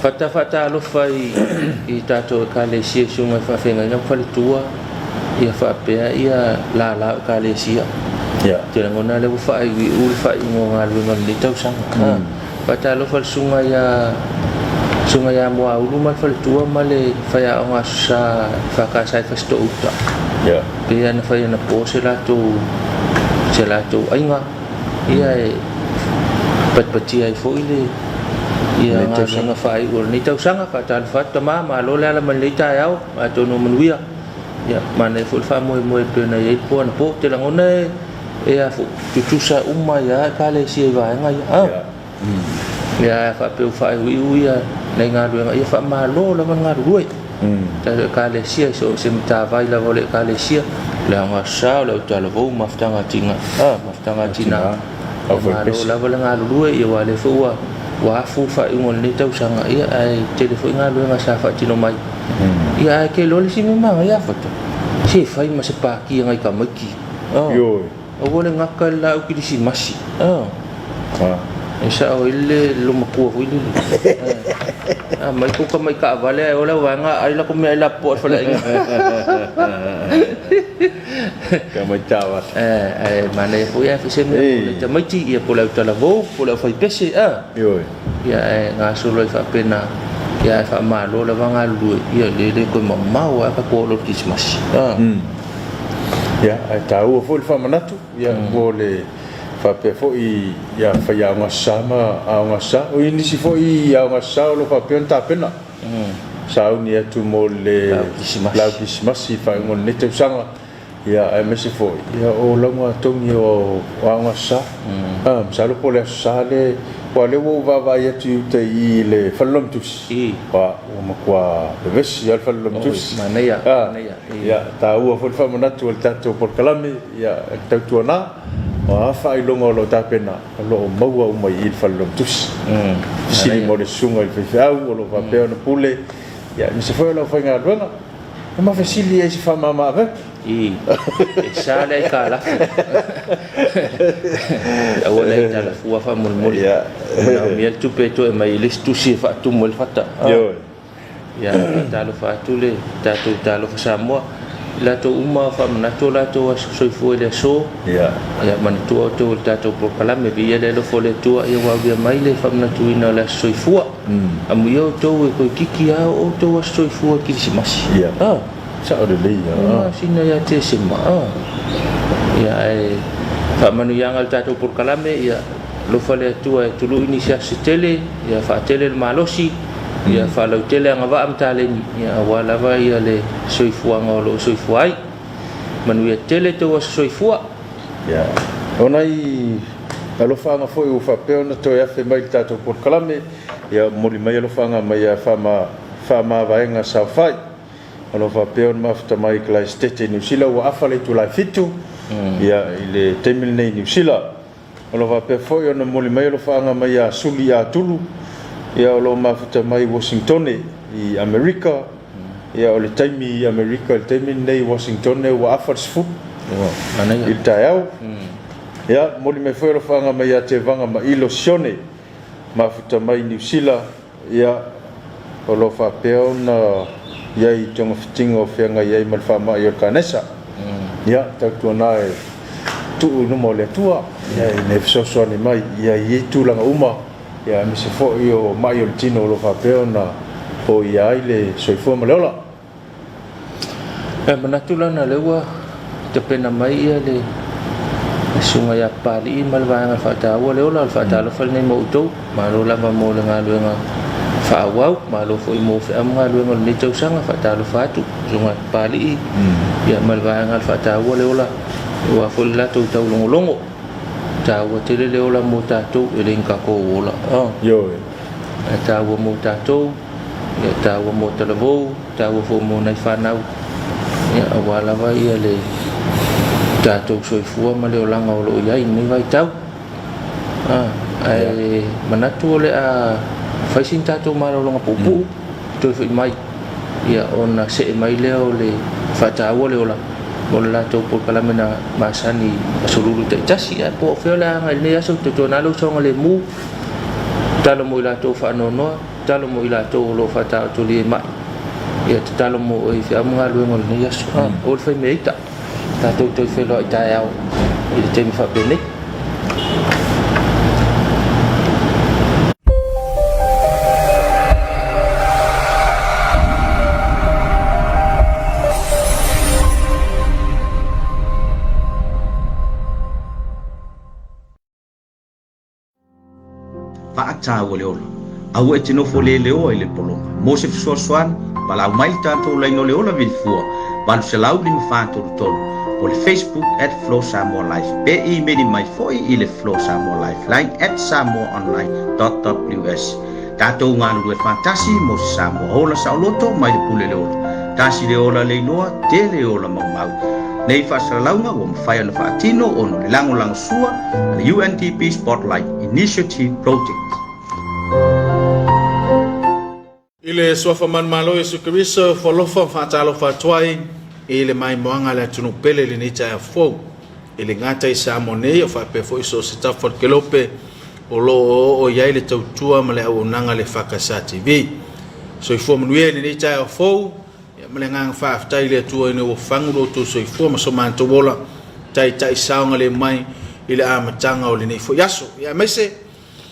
Fata faatalofa i tatou Ekalesia i susuga i faafeagaiga ma faletua ia faapea ia lala o Ekalesia. Ia. Ou te lagona lea ua faaiuiu le faaiuga o galuega o lenei tausaga. Faatalofa i le susuga ia Susuga ia Muaulu ma le faletua ma le faiaoga Aso Sa EFKS i Fasitoo-uta. Ia. Pei ona fai anapo se latou se latou aiga. Ia e patipatia ai foi le ia galuega faaiu o lenei tausaga. Faatalofa atu tama, malo le ala mai lenei taeao, atonu o manuia. Ia manaia foi le faamoemoe e pei ona i ai le po anapo. Ou te lagona e a foi, tutusa uma ai lava Ekalesia i vaega ia. A? Ia a faapea ua faaiuiu ia nai galuega, ia faamalo lava le galulue. Tatou Ekalesia i so o se matavai lava o le Ekalesia, le Aoga Sa, o le Autalavou, Mafutaga a Tina, a, Mafutaga a Tina. Ia malo lava le galulue, ia aua o lea foi ua ua afu le faaiuga o lenei tausaga, ia ae tele foi galuega sa faatino mai. Ia ae tele loa le isi mea manaia a Fata, se fai ma se pati a nai tamaiti. A. Ioe. Aua le gata le laau kilisimasi. Ah. E sao ai le lomatua foi lele. A mai kou tamai taavale ae o le vaega ai lako mea ai lapopoa i le faleaiga. Tamai taavale. Eh, ae manaia foi ae se mea mo le tamaiti ia po o le autalavou po o le aufaipese a. Ioe. Ia ae gasolo ai faapena. Ia ae faamalo lava galulue ia le le toe mamao lava tatou oo loa i le kilisimasi. Ah. Ia, ae taua foi le faamanatu, ia, mo le faapea foi ia faiaoga Aso Sa ma Aoga Aso Sa. O i nisi foi Aoga Aso Sa o lo o faapea ona tapena, sauni atu mo le lau Kirisimasi i faaiuga o lenei tausaga, ia, aemaise foi ia o lauga togi o Aoga Aso Sa. Masalo po o le Aso Sa le, aua o lea ua ou vaavaai atu i uta i i le Fale Logotusi, ua matua vevesi lava le Fale Logotusi. Manaia, manaia. Ia, taua foi le faamanatu o le tatou polokalame, ia, e tautuana, o a faailoga o lo o tapena, o lo o maua uma i i le Fale Logotusi. Fesili mo le susuga i le faifeau o lo o faapea ona pule, ia, aemaise foi o le aufaigaluega. E ma fesili ai i se faamama avega. I, e sa le aitalafu. Aua le aitalafua faamolemole. Ia. Manaomia le tupe e toe aumai i le isi tusi e faatumu ai le fata. Ioe. Ia, faatalofa atu le tatou Talofa Samoa i latou uma faamanatu o latou aso soifua i le aso. Ia. Ia manatua outou i le tatou polokalame, viia le alofa o le Atua, ia ua aulia mai le faamanatuina o le aso soifua. Amuia outou e toeitiiti lava o outou aso soifua i Kirisimasi. Ia. Ah. Sao lelei lava. Masina ia Tesema. Ah. Ia ae faamanuiaga i le tatou polokalame, ia alofa le Atua e tului nisi aso se tele, ia faatele le malosi, ia faalautele agavaa ma taleni, ia aua lava ia le soifuaga o lo o soifua ai. Manuia tele tou aso soifua. Ia, o nai alofaaga foi ua faapea ona toe afe mai i le tatou polokalame, ia momoli mai alofaaga mai ia Faamavaega Saofai. O lo o faapea ona mafuta mai i Kalaesetete i Niu Sila ua afa le itula e 7 ia i le taimi lenei i Niu Sila. O lo o faapea foi ona momoli mai alofaaga mai ia Suli Atulu, ia o lo o mafuta mai i Uasingitone i Amerika. Ia o le taimi i Amerika i le taimi lenei i Uasingitone ua afa le 10 i le taeao. Ia momoli mai foi alofaaga mai ia Tevaga Mailo Sione, mafuta mai i Niu Sila. Ia, o lo o faapea ona i ai i togafitiga o feagai ai ma le faamai o le kanesa. Ia, tautuana e tuu i luma o le Atua, ia, ina ia fesoasoani mai ia i ia tulaga uma, ia, aemaise foi o mai o le tino o lo o faapea ona poia ai le soifua ma le ola. E manatu lana o lea ua. tapena mai ia le Susuga ia Papalii ma le Vaega Faataua le Ola, o le faatalofa lenei mo outou. Malo lava mo le galuega faaauau, malo foi mo feau ma galuega o lenei tausaga. Faatalofa atu Susuga ia Papalii ia ma le Vaega Faataua le Ola, aua foi le latou taulogologo. Taua tele le ola mo tatou, e le ni tatou ola. Ioe. Ae taua mo tatou, ia taua mo talavou, taua foi mo nai fanau, ia aua lava ia le tatou soifua ma le olaga o lo o i ai i lenei vaitau. Ae manatu o le a fai sina tatou malologa puupuu, toe foi mai ia ona see mai lea o le faataua le ola mo le latou polokalame na masani i aso lulu taitasi. Ae po o fea o le a agai i lenei aso, tautuana lou saogalemu, tatalo mo i latou faanoanoa, tatalo mo i latou o lo o faataotolia i mai, ia tatalo mo oe i feau ma galuega o lenei aso. O le faimea ita, tatou toe feiloai taeao i le taimi faapenei. Faataua le ola. Aua e te nofo leleoa i le pologa. Mo se fesoasoani, valaau mai le tatou laina o le ola vilifua 800 533 po le Facebook at Flow Samoa Life pe imeli mai foi i le Flow Samoa Lifeline at samoaonline.ws. Tatou galulue faatasi mo se Samoa ola saoloto mai le pule le ola. Tasi le ola le iloa, tele ola maumau. Nei faasalalauga ua mafai ona faatino ona o le lagolagosua a le UNDP Spotlight Initiative Project. I le Suafa Manumalo Iesu Keriso, Foalofa ma faatalofa atu ai i le maimoaga a le atunuu pele i lenei taeao fou. E le gata i Samoa nei, o faapea foi so o se tafa o le kelope o lo o oo i ai le tautua ma le auaunaga a le FKSA TV. Soifua manuia i lenei taeao fou, ia ma le agaga faafetai i le Atua ina ua fagu lo outou soifua ma so matou ola taitai saogalemu mai i le amataga o lenei foi aso. Ia aemaise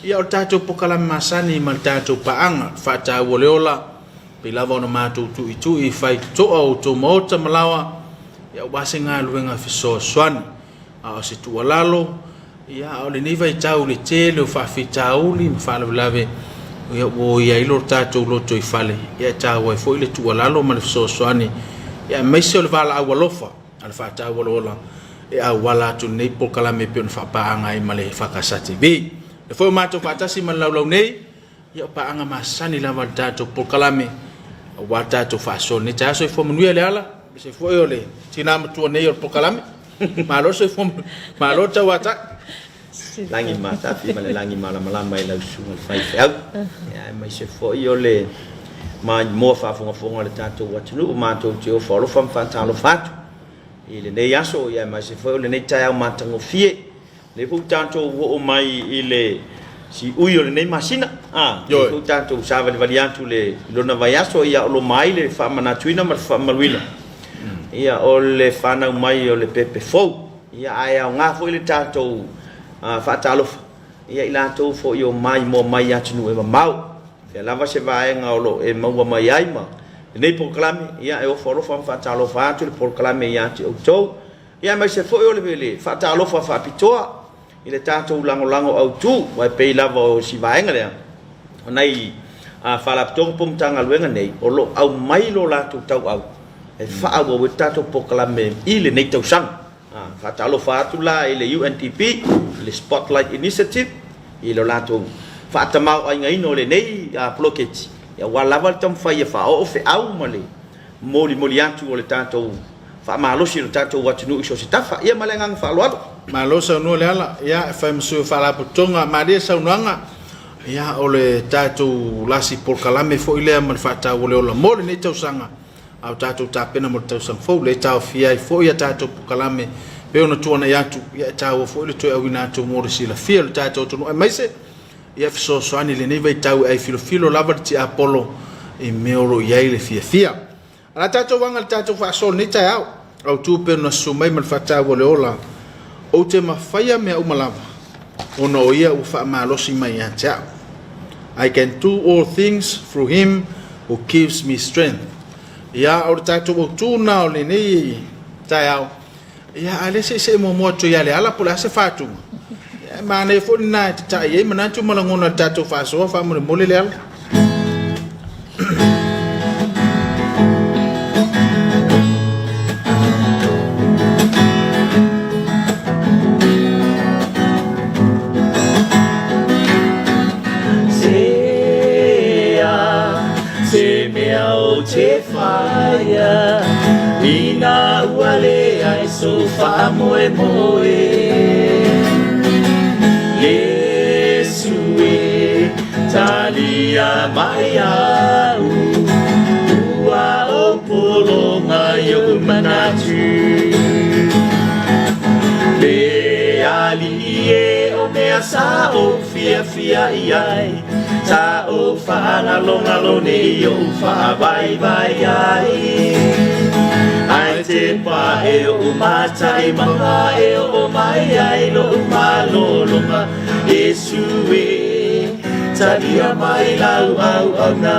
ia o le tatou pokalame masani ma le tatou paaga faataua le ola pei lava ona matou tuitui fai toa o outou maota ma laoa ia aua se galuega fesoasoani. A o se tuualalo, ia, a o lenei vaitau i le tele o faafitauli ma faalavelave ia, ua i ai lo tatou lotoifale, ia, e taua ai foi le tuualalo ma le fesoasoani, ia, aemaise o le valaau alofa a le faataua le ola e auala atu i lenei polokalame e pei ona faapaaga ai ma le EFKS TV. O lea foi ua matou faatasi ma le laulau nei, Ia o paaga masani lava le tatou polokalame aua le tatou faasoa i lenei taeao. Soifua manuia Leala, aemaise foi o le tina matua nei o le polokalame. Malo le soifua, malo le tauatai. Lagi matafi ma le lagi malamalama i lau susuga i le faifeau, aemaise foi o le maimoa faafogafoga a le tatou atunuu. Matou te ofo alofa ma faatalofa atu i lenei aso, aemaise foi o lenei taeao matagofie. Lea foi ua tatou oo mai i le siui o lenei masina, a, lea foi ua tatou savalivali atu i lona vaiaso, ia o loma ai le faamanatuina ma le faamamaluina, ia, o le fanau mai o le pepe fou. Ia, ae aoga foi le tatou faatalofa, ia, i latou foi o maimoa mai i atunuu e mamao. Fea lava se vaega o lo o e maua mai ai ma lenei polokalame, ia, e ofo alofa ma faatalofa atu le polokalame ia te outou. Ia aemaise foi o le faatalofa faapitoa i le tatou lagolago autu, aua e pei lava o si vaega lea, o nai Faalapotopotoga po o Matagaluega nei o lo o aumai lo latou tauau e faaauau ai le tatou polokalame i lenei tausaga. Faatalofa atu la i le UNDP, i le Spotlight Initiative, i lo latou faatamaoaigaina o lenei poloketi, aua lava le taumafai e faaoo feau ma le molimoli atu o le tatou faamalosi o le tatou atunuu i so o se tafa. Ia ma le agaga faaaloalo. Malo saunoa Leala, ia e fai ma sui o Faalapotopotoga, malie saunoaga, ia o le tatou lasi polokalame foi lea ma le faataua o le ola mo lenei tausaga, a o tatou tapena mo le tausaga fou, lea e taofia ai foi a tatou polokalame pei ona tuanai atu, ia e taua foi le toe auina atu mo le silafia o le tatou atunuu aemaise ia fesoasoani i lenei vaitau e aifilofilo lava le tiapolo i mea o lo o i ai le fiafia. O le a tatou aga i le tatou faasoa i lenei taeao, autu pei ona susu mai ma le faataua o le ola, ou te mafaia mea uma lava, ona o ia ua faamalosi mai ia te au. I can do all things through him who gives me strength. Ia, o le tatou autu lena o lenei taeao. Ia, a o lea se i see muamua atu ia Leala po o le a se faatuga. Ia, e manaia foi lena e tatai ai manatu ma lagona o le tatou faasoa faamolemole Leala. Se mea ou te whaia Ina ua leai sou faamoemoe Iesu e talia mai au Ua ou pologa i ou manatu Le Alii e o mea sa ou fiafia i ai Sa ou faagalogalo nei ou faavaivai ai Ae te pa e oʻu mata i mauga e oo mai ai loʻu malologa Iesu e talia mai lau auauna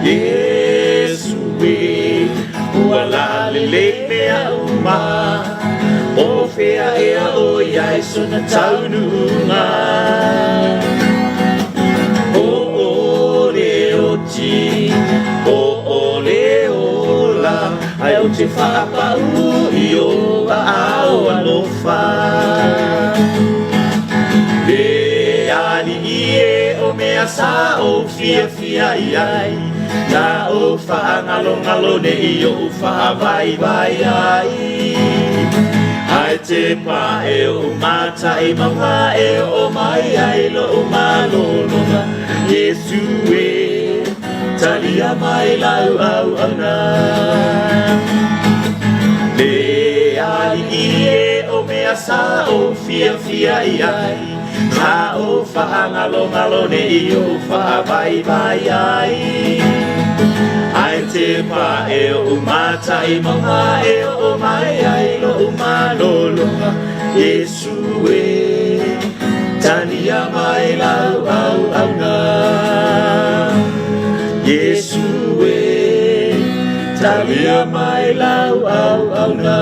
Iesu e ua lalelei mea uma O fea ea o i ai sona taunuuga O o le oti o o le ola Ae ou te faapau i ou aao alofa Le Alii e o mea sa ou fiafia i ai Na ou faagalogalo nei ou faavaivai ai Ae te pa e oʻu mata i mauga e oo mai ai loʻu malologa Iesu e talia mai lau auauna Le Alii e o mea sa ou fiafia i ai Na ou faagalogalo nei ou faavaivai ai Ae te pa e oʻu mata i mauga e oo mai ai loʻu malologa Iesu e talia mai lau auauna Iesu e talia mai lau auauna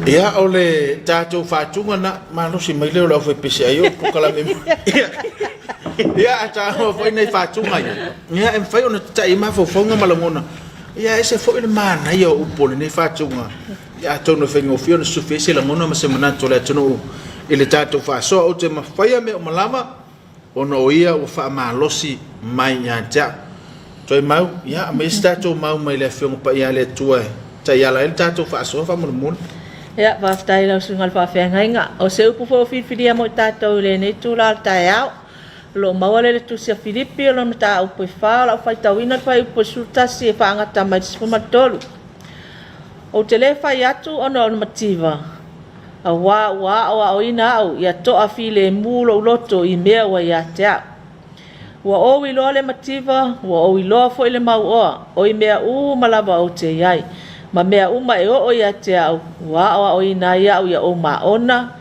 Ia, o le tatou faatuga na malosi mai lea o le aufaipese ai o polokalame. Ia, ia a taua foi nai faatuga ia. Ia, e mafai ona tatai ai mafaufauga ma lagona. Ia, e ese foi le manaia o upu o lenei faatuga. Ia, atonu e faigofie ona sufi ai se lagona ma se manatu o le atunuu i le tatou faasoa. Ou te mafaia mea uma lava ona o ia ua faamalosi mai ia te au. Toe mau, ia, aumai se tatou mau mai le Afioga Paia a le Atua e taiala ai le tatou faasoa faamolemole. Ia, faafetai i lau Susuga i le Faafeagaiga. O se upu foi ua filifilia mo i tatou i lenei itula o le taeao, o lo o maua lea i le Tusi a Filipi o lona mataupu e fa, o lau faitauina le fuaiupu e 11 e faagata mai i le 13. Ou te le fai atu ona o le mativa, Auā ua aoaoina au ia toafilemu lou loto i mea ua ia te au. Ua ou iloa le mativa, ua ou iloa foi le mauoa, o i mea uma lava ou te i ai, ma mea uma e oo ia te au, ua aoaoina ai au ia ou maona,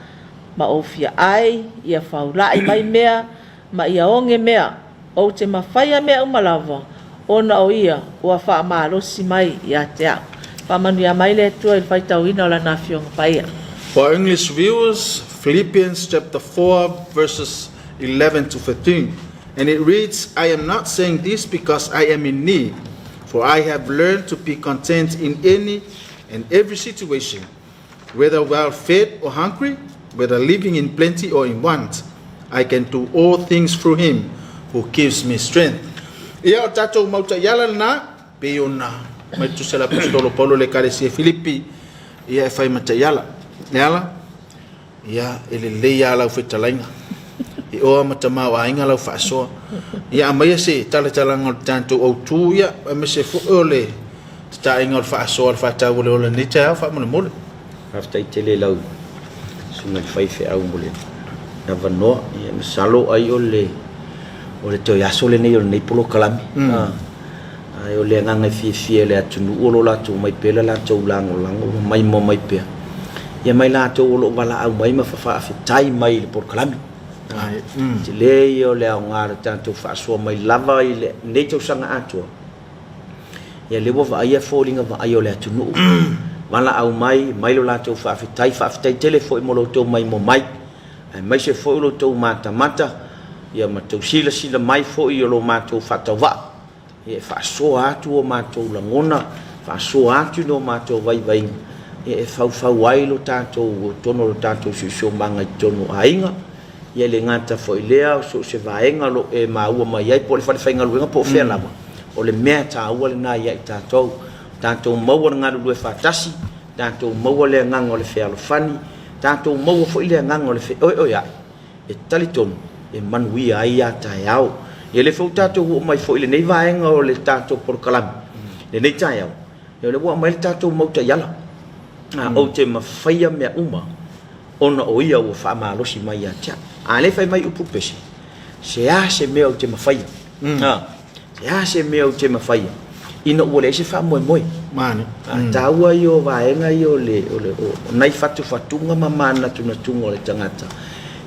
ma ou fiaai, ia faula'i mai mea, ma ia oge mea, ou te mafaia mea uma lava, ona o ia ua faamalosi mai ia te au. Faamanuia mai le Atua i le faitauina o Lana Afioga Paia. For English viewers, Philippians chapter 4 verses 11 to 13. And it reads, I am not saying this because I am in need, for I have learned to be content in any and every situation, whether well fed or hungry, whether living in plenty or in want. I can do all things through him who gives me strength. Ia o tatou mau taiala lena, pei ona mai tusa le Aposetolo Paulo i le Ekalesia Filipi, ia e fai ma taiala. Leala, ia e lelei lava lau fetalaiga. E oa ma tamaoaiga lau faasoa. Ia aumaia se talatalaga o le tatou autu, ia aemaise foi o le tataiga o le faasoa o le faataua o le ola i lenei taeao faamolemole. Faafetai tele i lau susuga i le faifeau mo le avanoa. Ia masalo ai o le o le toe aso lenei o lenei polokalame. Mm. Ae o le agaga e fiafia i le atunuu o lo o latou omai pea le latou lagolago ma maimoa mai pea. Ia ma i latou o lo o valaau mai ma faafetai mai i le polokalame. Tele ia o le aoga o le tatou faasoa mai lava i lenei tausaga atoa. Ia lea ua vaaia foliga vaaia o le atunuu, valaau mai, mai lo latou faafetai, faafetai tele foi mo lo outou maimoa mai, aemaise foi o lo outou matamata, ia ma tou silasila mai foi i lo matou faatauvaa. Ia e faasoa atu o matou lagona, faasoa atu ni o matou vaivaiga, ia e faufau ai lo tatou totonu o lo tatou siosiomaga i totonu o aiga. Ia e le gata foi i lea, o so o se vaega o lo o e maua mai ai, po o le falefaigaluega po o fea lava, o le mea taua lena ia i tatou. Tatou maua le galulue faatasi, tatou maua le agaga o le fealofani, tatou maua foi le agaga o le feoeoea'i, e talitonu e manuia ai a taeao. Ia lea foi ua tatou oo mai foi i lenei vaega o le tatou polokalame, lenei taeao, ia o lea ua aumai le tatou mau taiala. Ou te mafaia mea uma ona o ia ua faamalosi mai ia te au. A lea fai mai upu pese, se a se mea ou te mafaia. Se a se mea ou te mafaia ina ua leai se faamoemoe. Mani. A taua ia o vaega ia o le, o le, o nai fatufatuga ma manatunatuga o le tagata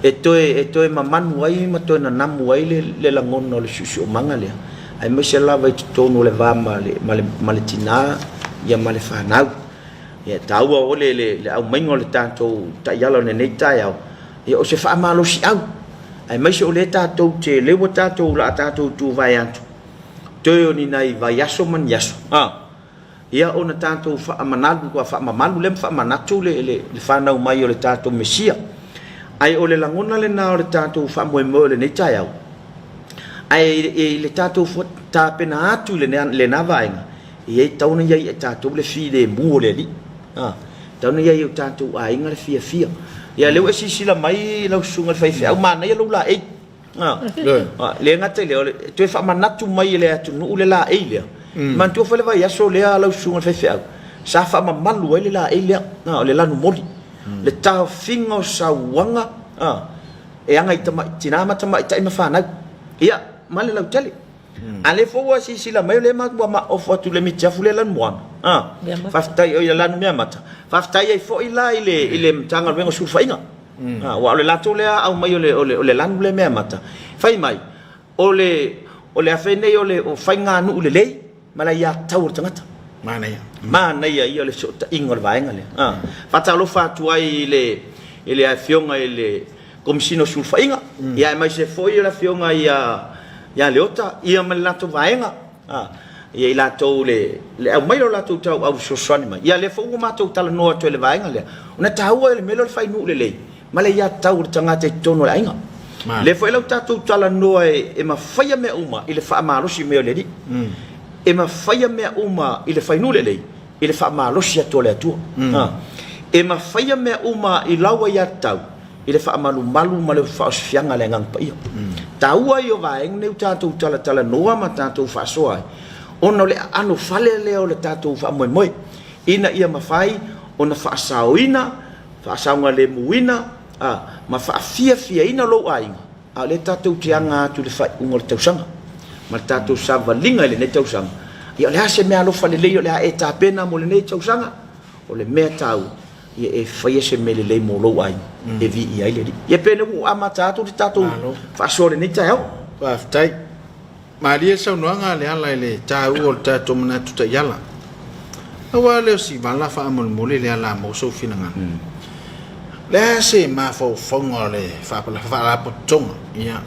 e toe, e toe mamanu ai ma toe nanamu ai le, le lagona o le siosiomaga lea, aemaise lava i totonu o le va ma le, ma le, ma le tina ia ma le fanau. Ia e taua o le, le, le aumaiga o le tatou taiala o lenei taeao, ia o se faamalosiau, aemaise o lea tatou te, lea ua tatou, la tatou tuvae atu, toe o ni nai vaiaso ma ni aso, a, ia ona tatou faamanalu, faamamalu lea ma faamanatu le, le, le fanau mai o le tatou Mesia. Ae o le lagona lena o le tatou faamoemoe o lenei taeao, ae i le tatou tapena atu i lena vaega, e i ai tatau ona i ai ia tatou le filemu o le Alii. A, tatau ona i ai i o tatou aiga le fiafia. Ia lea ua e silasila mai lau susuga i le faifeau, manaia lou laei. A, le gata i lea, o le toe faamanatu mai e le atunuu le laei lea. Manatua foi le vaiaso lea lau susuga i le faifeau, sa faamamalu ai le laei lea, o le lanumoli. Le taofiga o sauaga, e aga i tina ma tamaitai ma fanau. Ia, ma le lautele. A lea foi ua silasila mai o lea ua maofo atu i le mitiafu lea lanumoana. A, faafetai oi lanu meamata. Faafetai ai foi la i le i le Matagaluega o Sulufaiga. A, aua o le latou lea aumai o le o le o le lanu lea meamata. Fai mai o le o le afe nei o le o faiganuu lelei ma le aiatatau a le tagata. Manaia. Manaia ia o le fesootaiga o le vaega lea. A, faatalofa atu ai i le i le Afioga i le Komesina o Sulufaiga, ia aemaise foi o le Afioga ia ia Leota ia ma le latou vaega, a, ia i latou le le aumai o latou tauau fesoasoani mai. Ia lea foi ua matou talanoa atu ai i le vaega lea, ona e taua le mea lea o le fainuu lelei ma le aiatatau a le tagata i totonu o le aiga. Lea foi la ua tatou talanoa e, e mafaia mea uma i le faamalosi mai o le Alii. E mafaia mea uma i le fainuu lelei i le faamalosi atu o le Atua. E mafaia mea uma i lau aiatatau i le faamalumalu ma le faaosifiaga a le Agaga Paia. Taua ia o vaega nei ua tatou talatalanoa ma tatou faasoa ai, ona o le aano fale lea o le tatou faamoemoe, ina ia mafai ona faasaoina, faasaogalemuina, ma faafiafiaina lou aiga, a o lea tatou te aga atu i le faaiuga o le tausaga ma le tatou savaliga i lenei tausaga. Ia o le a se meaalofa lelei o le a e tapena mo lenei tausaga? O le mea taua, ia e faia se mea lelei mo lou aiga e viia ai le Alii. Ia pei o lea ua ou amata atu le tatou faasoa i lenei taeao. Faafetai. Malie le saunoaga a Leala i le taua o le tatou manatu taiala. Aua lea o si vala faamolemole Leala mo sou finagalo. O le a se mafaufauga o le faalapotopotoga? Ia,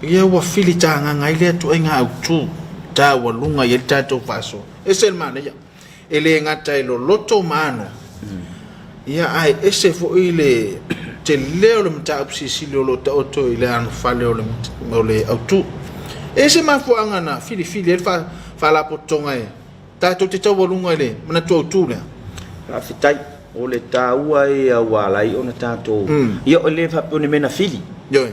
ia ua filitagaga ai lea ituaiga autu taualuga i ai le tatou faasoa. Ese le manaia. E le gata e loloto ma ano, ia ae ese foi le tele o le mataupu silisili o lo o taoto i le anofale o le, o le autu. E ese mafuaaga na filifili ai le faalapotopotoga e tatou te taualuga i le manatu autu lea. Faafetai. O le taua ia ua ala ai ona tatou, ia e le faapea o ni mea na fili. Ioe.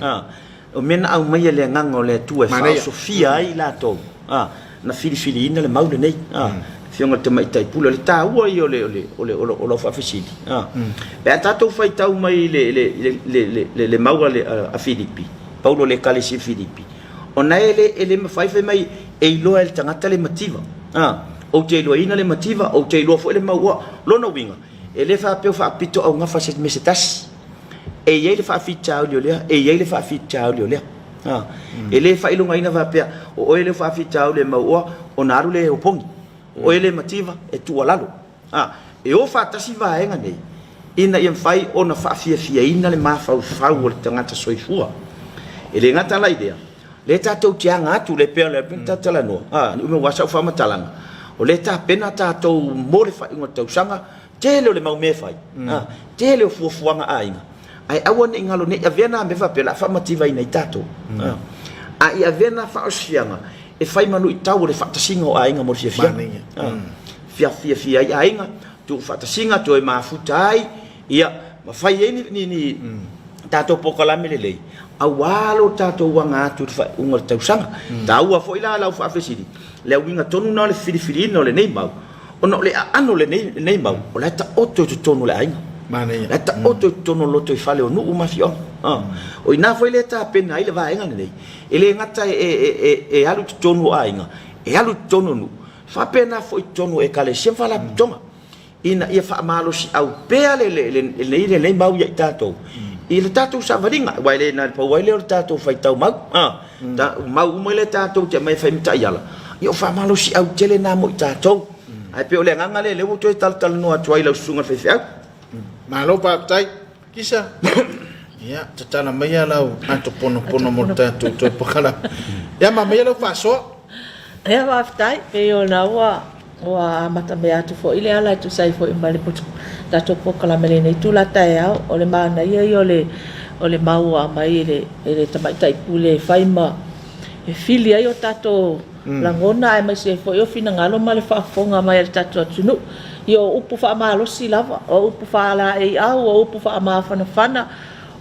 O mea na aumaia e le Agaga o le Atua e faaosofia ai i latou, a, na filifiliina le mau lenei, a, Afioga i le Tamaitai Pule. O le taua ia o le, o le, o le, o lau faafesili, a. Pe a tatou faitau mai i le, le, le, le, le, le mau a, le, a Filipi, Paulo i le Ekalesia Filipi, ona e le, e le mafai fai mai e iloa e le tagata le mativa, a. Ou te iloaina le mativa, ou te iloa foi le mau oa. Lona uiga, E le faapea ua faapito augafa se mea se tasi. E i ai le faafitauli o lea, e i ai le faafitauli o lea. A, e le faailogaina faapea, o oe lea ua faafitauli e mauoa ona alu lea e opogi. O oe lea e mativa, e tuualalo. A, e o faatasi vaega nei ina ia mafai ona faafiafiaina le mafaufau o le tagata soifua. E le gata la i lea, lea tatou te aga atu, lea pei ona talatalanoa, a, ni umi aua sau faamatalaga, o lea e tapena tatou mo le faaiuga o le tausaga, tele o le mau mea e fai, a, tele o fuafuaga a aiga, ae aua ne i galo, ne i avea na mea faapea o le a faamativaina ai tatou, a, a i avea na faaosifiaga e fai ma luitau o le faatasiga o aiga mo le fiafiaga. Fiafiafia ai aiga, tuufaatasiga, toe mafuta ai, ia, ma fai ai ni, ni, ni tatou polokalame lelei, aua lo tatou aga atu i le faaiuga o le tausaga. Taua foi la lau faafesili, le uiga tonu lena o le filifiliina o lenei mau, ona o le aano o lenei, lenei mau, o la e taoto i totonu o le aiga. Manaia. La e taoto i totonu o le lotoifale o nuu ma afioaga. O i ina foi lea e tapena ai le vaega lenei, E le gata e alu i totonu o aiga, e alu i totonu o nuu, faapena foi i totonu o ekalesia ma faalapotopotoga, ina ia faamalosiau pea lenei mau ia i tatou i le tatou savaliga, aua e le na o le pau ai lea o le tatou faitau mau, mau uma lea tatou te aumai e fai ma taiala, ia o faamalosiau tele na mo i tatou. Ae pei o le agaga lea, lea ua toe talatalanoa atu ai i lau susuga i le faifeau. Malo faafetai. Kisa, ia, tatala maia lau ato ponopono mo le tatou toe pakalame. Ia, ma maia lau faasoa. Ia, faafetai. Pei ona ua ua amatamea atu foi le ala e tusa ai foi ma le tatou polokalame i lenei itula taeao. O le manaia ia o le o le mau ua aumai e le e le tamaitai pule e fai ma e fili ai o tatou lagona aemaise ai foi o finagalo ma le faafofoga mai a le tatou atunuu. Ia o upu faamalosi lava, o upu faalaeiau, o upu faamafanafana,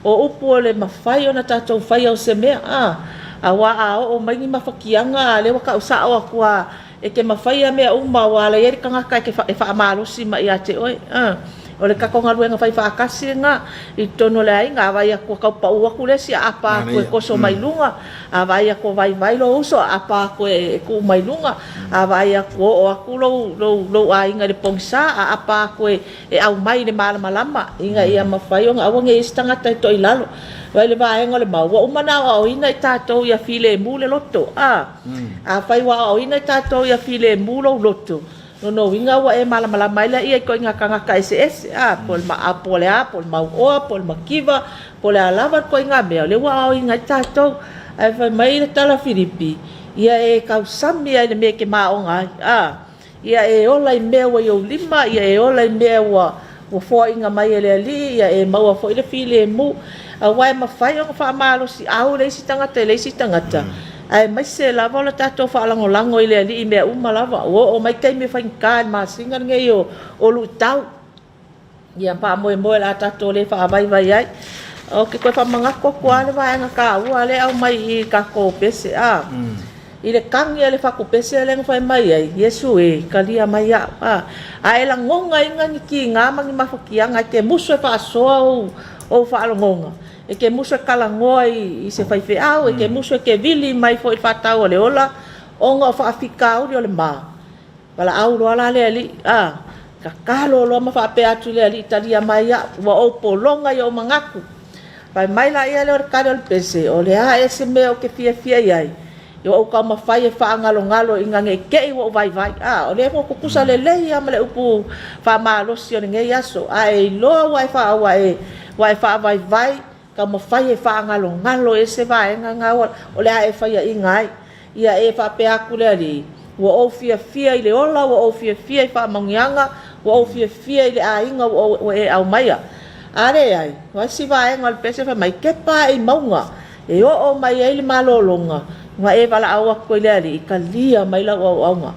o upu o le mafai ona tatou faia o se mea, a, aua a oo mai ni mafatiaga, a lea ua tau sao atu lava, e te mafaia mea uma aua o la e i ai le tagata e te e faamalosi mai ia te oe. A, o le tatou galuega fai faatasi lena i totonu o le aiga, a vaai atu ua tau pau atu le isi, aapa atu e toso mai luga, A vaai atu o vaivai lou uso, aapa atu e tuu mai luga. A vaai atu o oo atu lou, lou, lou aiga i le pogisa, aapa atu e, e aumai i le malamalama, ina ia mafai ona aua ne i i ai se tagata e toilalo. Vaai le vaega o le mau, ua uma ona aoaoina i tatou ia filemu le loto. A, afai ua aoaoina i tatou ia filemu lou loto, Lona uiga ua e malamalama ai laia i ituaiga tagata eseese, a, po o le maau, po o le a, po o le mauoa, po o le mativa, po o le a lava le ituaiga mea, o lea ua aoaoina ai tatou. Ae fai mai le tala Filipi, Ia e tausami lava i le mea e te maoga ai, a, ia e ola i mea ua i ou lima, ia e ola i mea ua Ua foaiina mai e le Alii, ia e maua foi le filemu, aua e mafai ona faamalosiau le isi tagata i le isi tagata, aemaise lava o le tatou faalagolago i le Alii i mea uma lava. Ua oo mai taimi faigata i le masina lenei o luitau, ia faamoemoe o le a tatou le faavaivai ai. Ou te toe faamanatu atu lava le vaega taua lea e aumai i i le tatou pese, a. I le tagi a le fatupese lea na fai mai ai, Iesu e, talia mai au. A, a e lagonaina ni tiga ma ni mafatiaga, e te musu e faasoa ou, ou faalogoga, e te musu e talanoa i, i se faifeau, e te musu e te vili mai foi i le faatau o le ola, ona o faafitauli o le ma. Valaau loa la le alii, a, tatalo loa ma faapea atu i le alii, talia mai au, ua ou pologa i ou manatu. Fai mai laia lea o le tali o le pese, o le a ea se mea ou te fiafia i ai, ua ou taumafai e faagalogalo ina ne i te i ua ou vaivai. A, o lea ua tutusa lelei lava ma le upu faamalosi o lenei aso, a e iloa ua e, ua e, ua e faavaivai, Taumafai e faagalogalo e se vaega na o le a e faiaina ai. Ia e faapea atu le Alii, Ua ou fiafia i le ola, ua ou fiafia i faamanuiaga, ua ou fiafia i le aiga ua e aumaia. A leai, o isi vaega o le pese fai mai, Kepa ae i mauga, e oo mai ai le malologa, na e valaau atu ai i le Alii, talia mai lau auauna.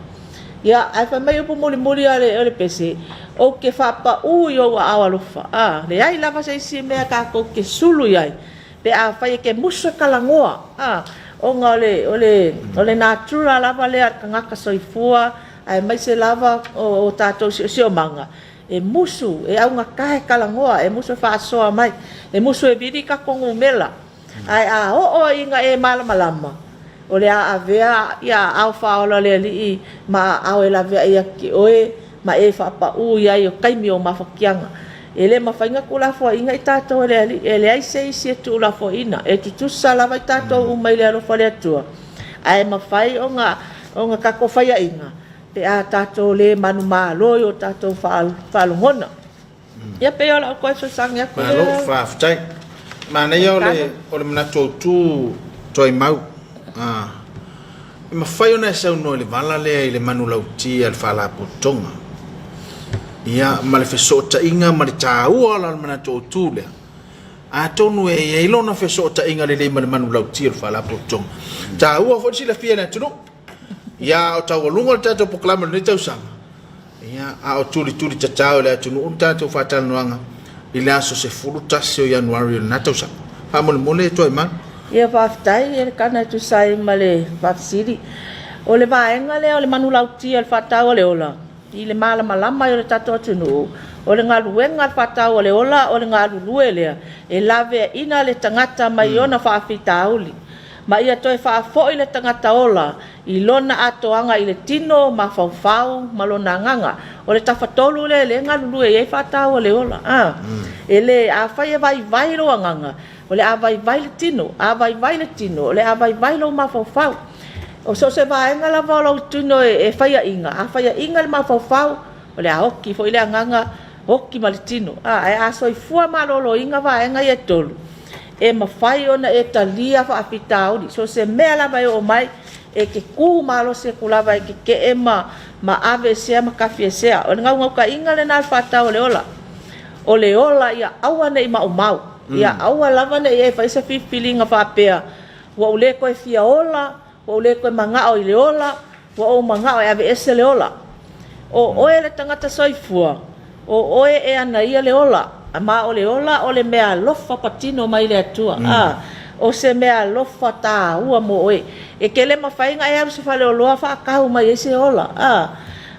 Ia, ae fai mai upu mulimuli a le, o le pese, Ou te faapaū i ou aao alofa. A, leai lava se isi mea tatou te sulu i ai, pe afai e te musu e talanoa, a, ona o le, o le, o le natura lava lea a le tagata soifua, aemaise lava o, o tatou siosiomaga, e musu, e augata e talanoa, e musu e faasoa mai, e musu e vili tatou numela. Ae a oo ina e malamalama, o le a avea ia aao faaola o le Alii ma aao e laveai atu i oe, ma e faapaū i ai o taimi o mafatiaga. E le mafai ona tuulafoaiina i tatou e le Alii, e leai se isi e tuulafoaiina, e tutusa lava i tatou uma i le alofa o le Atua, ae mafai ona tatou faiaina pe a tatou le manumalo i o tatou faalogona. Ia pei o lau toe fesoasoani atu lea. Malo faafetai. Manaia o le o le manatu autu Toaimau. Ah, e mafai ona e saunoa i le vala lea i le manulauti a le Faalapotopotoga. Ia, ma le fesootaiga ma le taua la o le manatu autu lea. Atonu e i ai lona fesootaiga lelei ma le manulauti o le Faalapotopotoga. Taua foi le silafia e le atunuu. Ia, a o taualuga le tatou polokalame o lenei tausaga, Ia, a o tulituli tatao e le atunuu le tatou faatalanoaga i le aso 11 o Ianuari o lena tausaga. Faamolemole e Tuaimanu. Ia faafetai Elekana e tusa ai ma le faafesili. O le vaega lea o le manulauti a le Faatau a le Ola i le malamalama ai o le tatou atunuu, o le galuega a le Faatau a le Ola o le galulue lea e laveaina le tagata mai ona faafitauli ma ia toe faafoi le tagata ola i lona atoaga i le tino, mafaufau ma lona agaga. O le tafatolu lea lea e galulue i ai faataua le ola. A. E le, afai e vaivai lou agaga, o le a vaivai le tino. A vaivai le tino, o le a vaivai lou mafaufau. O so o se vaega lava o lou tino e faiaina, a faiaina le mafaufau, o le a oti foi le agaga, oti ma le tino. A, ae a soifua maloloina vaega ia e tolu, e mafai ona e talia faafitauli. So o se mea lava e oo mai, e te tu malosi atu lava e tetee ma, ma aveesea ma tafiesea. O le naunautaiga lena o le faatau o le ola. O le ola ia aua ne i maumau. Ia aua lava ne i e faia se filifiliga faapea, ua ou le toe fia ola, Ua ou le toe manao i le ola, ua ou manao e aveese le ola. O oe le tagata soifua, o oe e ana ia le ola, ma o le ola o le meaalofa patino mai le Atua. A, o se meaalofa taua mo oe. E te le mafai ona e alu i se faleoloa faatau mai ai se ola. A,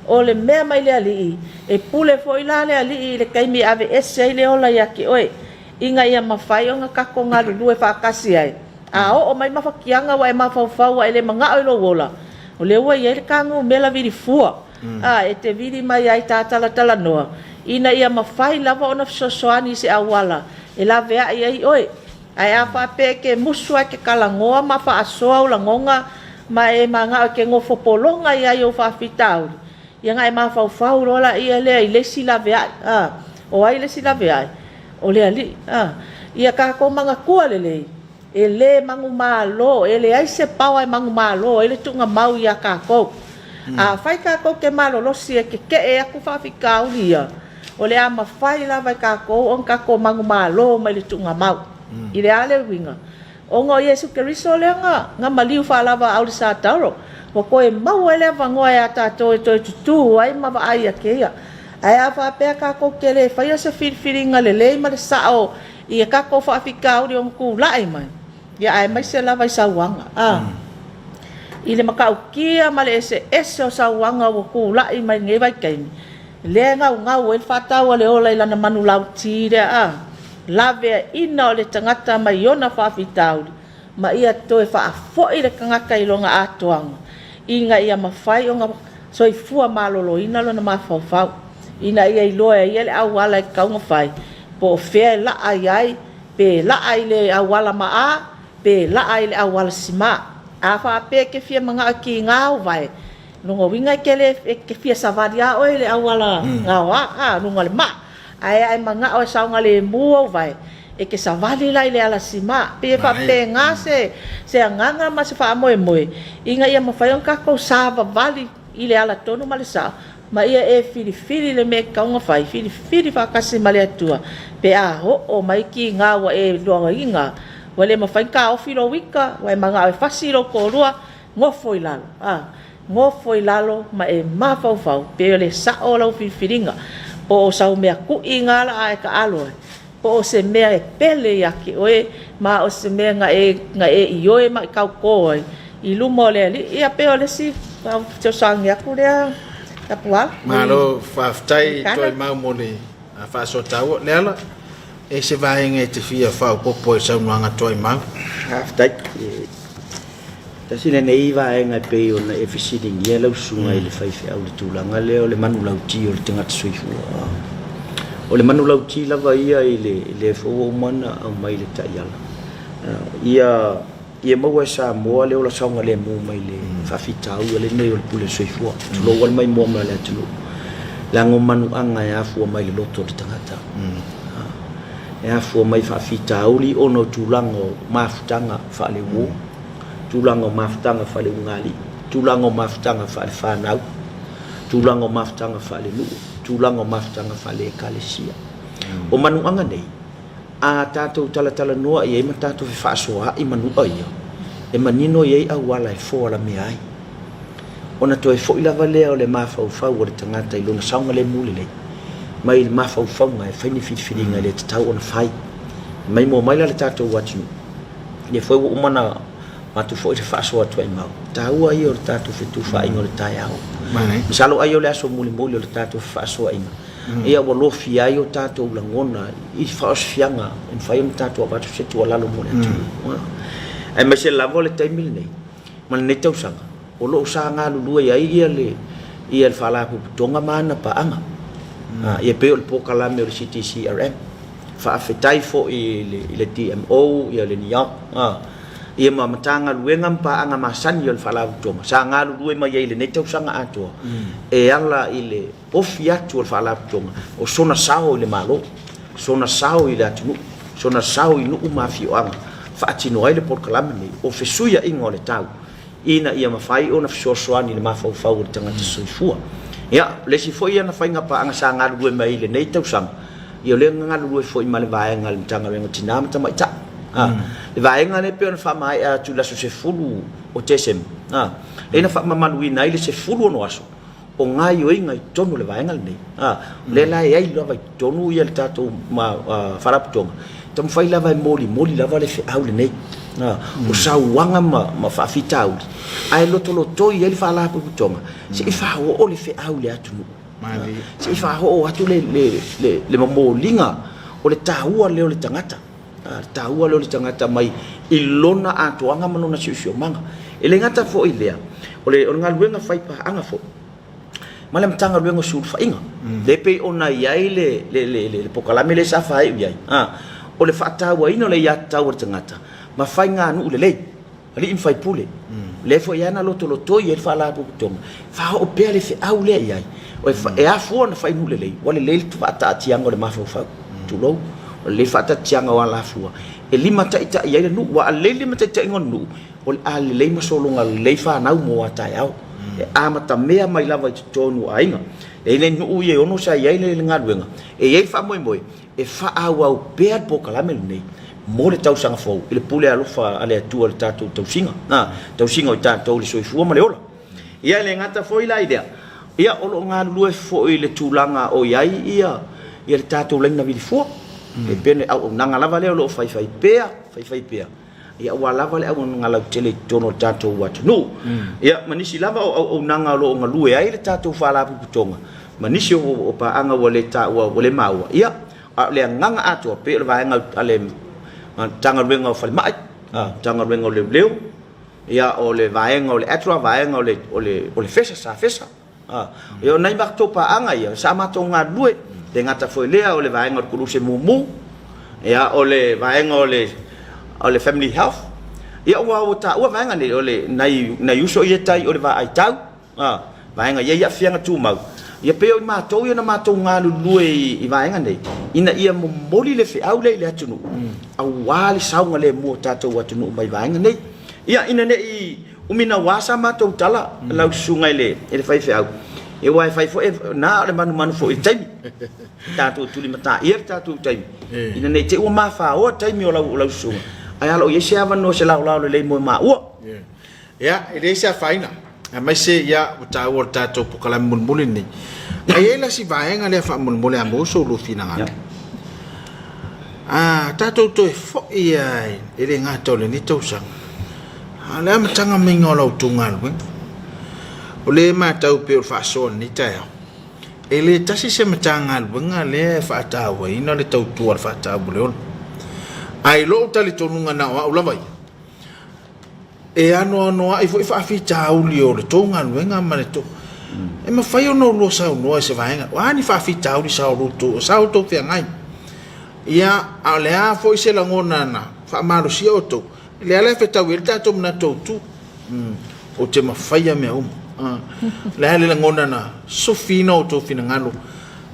o le mea mai le Alii, e pule foi la le Alii i le taimi e aveese ai le ola ia te oe, ina ia mafai ona tatou galulue faatasi ai. A oo mai mafatiaga ua e mafaufau ua e le manao i lou ola, o lea ua i ai le ta numera vili fua, a, e te vili mai ai ta talatalanoa, ina ia mafai lava ona fesoasoani i se auala e laveai ai oe. Ae a faapea e te musu ae te talanoa ma faasoa ou lagona ma e manao e te nofo pologa i ai ou faafitauli, ia ona e mafaufau loa laia lea i le isi laveai. A, o ai le isi laveai? O le Alii. A, ia tatou manatua lelei, e le manumalo, e leai se paoa e manumalo ai le tuugamau ia tatou. Afai tatou te malolosi e tetee atu faafitauli ia, o le a mafai lava e tatou ona tatou manumalo mai le tuugamau. I le a le uiga? Ona o Iesu Keriso lea na, na maliu faalava au le Satauro, ua toe maua ai le avanoa e a tatou e toe tutū ai ma vaai ake ia. Ae a faapea tatou te le faia se filifiliga lelei ma le sao i a tatou faafitauli ona tulai mai, ia aemaise lava i sauaga, a. I le matautia ma le eseese o sauaga ua tulai mai i lenei vaitaimi, lea e gaugau ai le faatau a le ola i lana manulauti lea, a. Laveaiina o le tagata mai ona faafitauli, ma ia toe faafoi le tagata i lona atoaga, ina ia mafai ona soifua maloloina lona mafaufau, ina ia iloa e ia le auala e tatau ona fai, po o fea e laa i ai, pe laa i le auala maa, pe laa i le auala simā. A faapea e te fia manao e kiga au vae, lona uiga e te le, e te fia savali lava oe i le auala gaoa, a, luga o le maa. Ae a e manao e saogalemu ou vae, e te savali la i le alasima. Pei e faapena se se agaga ma se faamoemoe ina ia mafai ona tatou savavali i le ala tonu ma le sao, ma ia e filifili le mea e tatau ona fai, filifili faatasi ma le Atua, pe a oo mai kiga ua e iloaina, ua le mafai ona taofi lou ita, ua e manao e fasi lou toalua, nofo i lalo. A. Nofo i lalo ma e mafaufau pe o le sao o lau filifiliga, po o sau mea kuʻi na la a e taalo ai, po o se mea e pele ia te oe, ma o se mea na e, na e ioe ma e tautō ai i luma o le Alii. Ia pei o le isi fesoasoani atu lea Tapuala. Malo faafetai Toaimau mo le faasoa taua. Leala, e se vaega e te fia faaopoopo ai i le saunoaga a Toaimau? Faafetai. Tasi lenei vaega e pei ona e fesiligia lau susuga i le faifeau i le tulaga lea o le manulauti o le tagata soifua. O le manulauti lava ia i le lea foi ua uma ona aumai i le taiala, ia ia maua e Samoa le ola saogalemu mai le faafitauli lenei o le pule soifua, tulou lava le maimoa mai o le atunuu, leaga o manuaga e afua mai i le loto o le tagata. E afua mai i faafitauli ona o tulaga o mafutaga faaleuo, tulaga o mafutaga faaleugaalii, tulaga o mafutaga faalefanau, tulaga o mafutaga faalenuu, tulaga o mafutaga faale-Ekalesia. O manuaga nei, a tatou talatalanoa i ai ma tatou fefaasoaai manua ia, e manino i ai auala e foalamea ai. Ona toe foi lava lea o le mafaufau o le tagata i lona saogalemu lelei, mai le mafaufauga e fai ni filifiliga e le tatau ona fai. Maimoa mai la le tatou atunuu, lea foi ua uma ona avatu foi le faasoa atu ai mau, taua ia o le tatou fetufaaiga o le taeao. Masalo ai o le aso mulimuli o le tatou fefaasoaaiga, ia ua lofia ai o tatou lagona i faaosifiaga e mafai ona tatou avatu se tuualalo mo le atunuu. Aemaise lava o le taimi lenei ma lenei tausaga, o lo o sa galulue ai ia le ia le Faalapotopotoga ma ana paaga. Ia pei o le polokalame o le CTCRM. Faafetai foi i le, i le DMO, ia le NEOC, ia ma Matagaluega ma paaga masani o le Faalapotopotoga sa galulue mai ai i lenei tausaga atoa e ala i le ofi atu o le Faalapotopotoga o sona sao i le Malo, sona sao i le atunuu, sona sao i nuu ma afioaga, faatino ai le polokalame lenei o fesuiaiga o le tau ina ia mafai ona fesoasoani i le mafaufau o le tagata soifua. Ia, o le isi foi ana faiga paaga sa galulue mai ai i lenei tausaga, ia o lea na galulue foi ma le vaega a le Matagaluega o Tina ma Tamaitai. Le vaega lea e pei ona faamaea atu i le aso 10 o Tesema, lea na faamamaluina ai le 16 aso o gaoioiga i totonu o le vaega lenei. A, o lea la e i ai lava i totonu ia le tatou Faalapotopotoga, e taumafai lava e molimoli lava le feau lenei, a, o sauaga ma faafitauli, ae lotolotoi ai le Faalapotopotoga se i faaoo le feau i le atunuu, se i faaoo atu le momoliga o le taua lea o le tagata. A, le taua lea o le tagata mai i lona atoaga ma lona siosiomaga. E le gata foi i lea, o le, o le galuega faipaaga foi ma le Matagaluega o Sulufaiga, lea e pei ona i ai le, le, le, le, le polokalame lea sa faaiu i ai, a, o le faatauaina o le aiatatau a le tagata ma faiganuu lelei. Alii ma faipule. Lea foi lava na lotolotoi ai le Faalapotopotoga, faaoo pea le feau lea i ai, e afua ona fai nuu lelei, ua lelei le faataatiaga o le mafaufau, tulou, ua lelei le faataatiaga o alafua e limataitai ai le nuu. Aua a lelei le limataitaiga o le nuu, o le a lelei ma sologa lelei fanau mo a taeao. E amatamea mai lava i totonu o aiga. E i ai nuu ia e ono sa i ai le galuega, e i ai le faamoemoe e faaauau pea le polokalame lenei mo le tausaga fou i le pule alofa a le Atua i le tatou tausiga, a, tausiga o i tatou i le soifua ma le ola. Ia, e le gata foi la i lea, ia, o lo o galulue foi i le tulaga o i ai ia, ia le tatou laina vilifua. E pei o le auaunaga lava lea o lo o faifai pea, faifai pea. Ia aua lava le auaunaga lautele i totonu o le tatou atunuu. Ia, ma nisi lava o auaunaga o lo o galue ai le tatou Faalapotopotoga, ma nisi o paaga ua le taua, ua le maua. Ia, a o le agaga atoa, pei o le vaega a le Matagaluega o Falemai, Matagaluega o Leoleo, ia, o le vaega o le ADRA, vaega o le FESA, SAFESA. Ia o nai matou paaga ia, sa matou galulue, le gata foi lea o le vaega o le Koluse Mumu, ia o le vaega o le o le Family Health. Ia ua ua taua vaega nei o le nai nai uso ia tai o le vaai tau, a vaega ia i aafiaga tumau. Ia pei o i matou ia na matou galulue i vaega nei ina ia momoli le feau lea i le atunuu aua le saogalemu o tatou atunuu mai vaega nei. Ia ina ne i Umi naua sa matou tala lau susuga i le i le faifeau, ia aua e fai foi na o le manumanu foi i le taimi. Tatou tulimataia le tatou taimi ina ne i te i ua mafaoa taimi o lau o lau susuga, ae a lo o i ai se avanoa se laolao lelei mo maua. Ia, e leai se afaina, aemaise ia ua taua o le tatou polokalame mulimuli lenei. Ae i ai la si vaega lea faamolemole a maua sou lua finagalo. A tatou toe foi lava e le gata o lenei tausaga, A o le amataga maiga o la outou galuega, o lea e matau pei o le faasoa i lenei taeao, e le tasi se Matagaluega lea e faatauaina le tautua a le faataua o le ola. Ae i lou talitonuga na o au lava ia, E anoanoai foi faafitauli o le tou galuega ma le tou... E mafai ona oulua saunoa i se vaega, o a ni faafitauli sa outou, sa outou feagai? Ia, a o le a foi se lagona na faamalosia outou, lea la e fetaui ai le tatou manatu autu. Ou te mafaia mea uma. O le a le lagona na sufiina outou finagalo,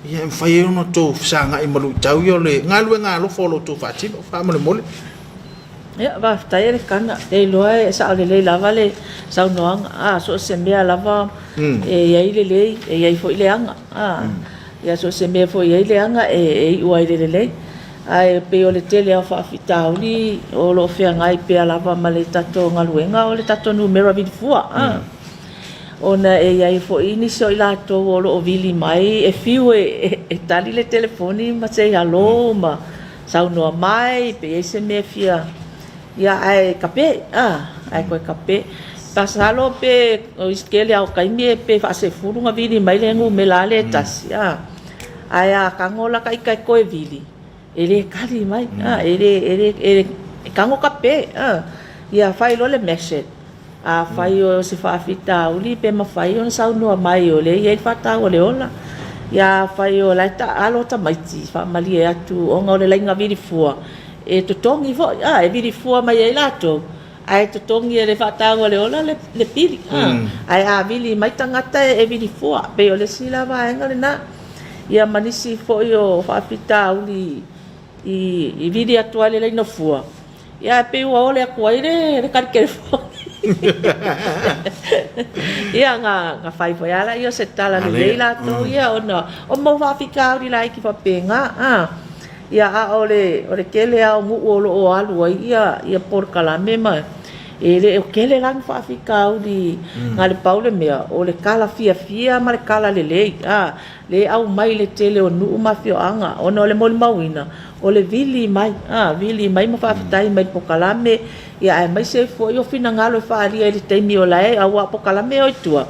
ia e mafai ai ona outou fesagai ma luitau ia o le galuega alofa o lo o outou faatino. Faamolemole. Ia, faafetai Elekana. Ou te iloa e sao lelei lava le saunoaga. A, so o se mea lava e i ai lelei, e i ai foi leaga. A, ia so o se mea foi e i ai leaga, e iu lava i le lelei. Ae pei o le tele lava o faafitauli o lo o feagai pea lava ma le tatou galuega o le tatou numera vili fua. Ona e i ai foi nisi o i latou o lo o vili mai, e fiu e tali le telefoni ma say hello ma saunoa mai pe i ai se mea e fia, ia ae kape, ae toe kape. Masalo pe o isi tele lava o taimi pe faasefulu ona vili mai le numera lea e tasi, ae a tago la ita e toe vili, e le tali mai, e le, e le, e tago kape, ia fai loa le message. Afai o se faafitauli pe mafai ona saunoa mai o lea e i ai le faataua o le ola. Ia afai o la e taaalo tamaiti, faamalie atu ona o le laina vili fua, e totogi foi, a, e vili fua mai ai latou, ae totogi e le faataua o le ola le pili. Ae a vili mai tagata e vili fua, pei o le isi la vaega lena. Ia ma nisi foi o faafitauli i vili atu ai le laina fua, Ia ae pei ua ole atu ai le tali telefoni. Ia na na fai foi lava lea o se tala lelei latou ia ona o mau faafitauli laiti faapena a. Ia a o le o le tele lava o nuu o lo o alu ai ia ia polokalame ma e le o tele la ni faafitauli na o le pau le mea o le tala fiafia ma le tala lelei a lea e aumai i le tele o nuu ma afioaga ona o le molimauina O le vili mai, a, vili mai ma faafetai mai i le polokalame, ia aemaise ai foi o finagalo e faaalia i le taimi o la e, aua o polokalame e o i tua,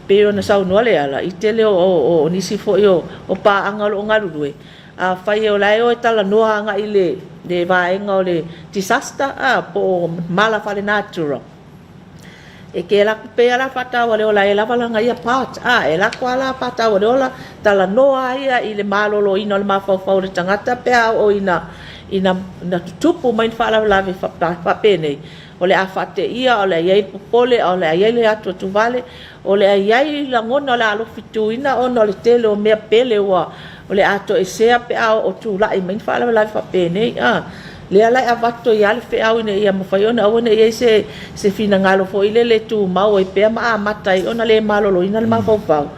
pei ona saunoa Leala, i tele o, o, o nisi foi o, o paaga o lo o galulue, afai o la e o e talanoa agai i le, le vaega o le disaster, a, po o mala faalenatura, E te alu atu pea la faataualeola e lava lana ia part a e alu atu a la faataualeola talanoa ia i le maloloina o le mafaufau o le tagata pe a oo ina ina ina tutupu mai ni faalavelave faapenei o le a faateia o le a i ai le popole o le a i ai le atuatuvale o le a i ai lagona o le a alofituina ona o le tele o mea pele ua o le a toesea pe a oo tulai mai ni faalavelave faapenei a. Lea la e avatu ai lava le feau ina ia mafai ona aua ne i i ai se, se finagalo foi lele e tumau ai pea ma amata ai ona le maloloina le mafaufau.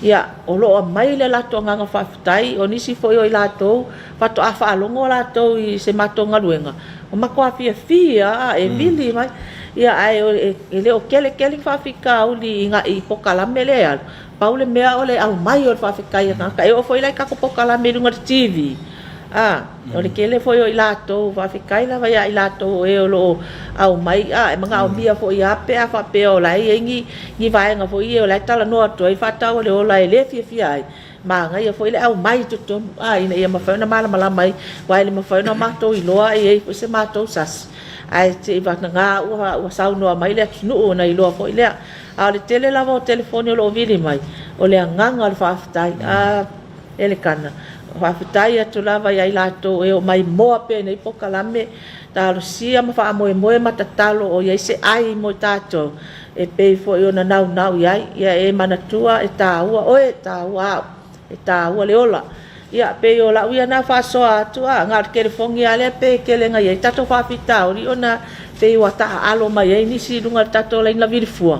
Ia, o lo o aumai le latou agaga faafetai, o nisi foi o i latou faatoa faalogo latou i se matou galuega, ua matua fiafia lava e vili mai. Ia, ae e le o tele tele ni faafitauli i polokalame lea e alu, Pau le mea o le aumai o le faafetai a tagata. E oo foi la i tatou polokalame i luga o le TV, a, o le tele foi o i latou, faafetai lava ia i latou o e o lo o aumai, a, e manaomia foi lava pe a faapea o la e i ai ni, ni vaega foi ia o la e talanoa atu ai faatau o le ola e le fiafia ai, manaia foi le aumai i totonu, a, ina ia mafai ona malamalama ai, aua e le mafai ona matou iloa e i ai foi se matou sasi, ae se i vagana ua, ua saunoa mai le atunuu ona iloa foi lea. A o le tele lava o telefoni o lo o vili mai, o le agaga o le faafetai. A Elekana, faafetai atu lava ia i latou e omai moa pea i nei polokalame, talosia ma faamoemoe ma tatalo o i ai se ai mo i tatou, e pei foi ona naunau i ai. Ia e manatua e taua oe, e taua au. E taua le ola. Ia, pei o lau ia na faasoa atu, a, na o le telefoni lava lea pei e tele ina i ai tatou faafitauli ona pei ua taaalo mai ai nisi i luga o le tatou laina vili fua,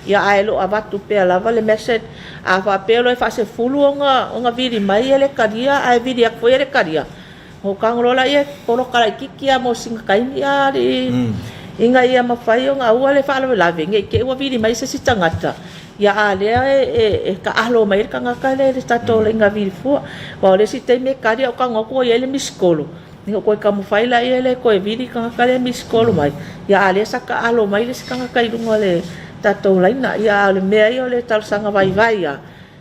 ia ae o lo o avatu pea lava le message. A faapea loa e faasefulu ona vili mai e le talia ae vili atu foi e le talia, Ona tago loa lea e poloka laitiiti lava mo sina taimi a alii ina ia mafai ona aua le faalavelave ne i te i ua vili mai se isi tagata, ia a lea e taalo mai ai le tagata lea i le tatou laina vili fua. Aua o le isi taimi e tali ae ou tago atu ua i ai le misikolo, ona ou toe taumafai lea e toe vili le tagata lea e misikolo mai, ia a o lea sa taalo mai le isi tagata i luga o le tatou laina. Ia a o le mea ia o le talosaga vaivai lava,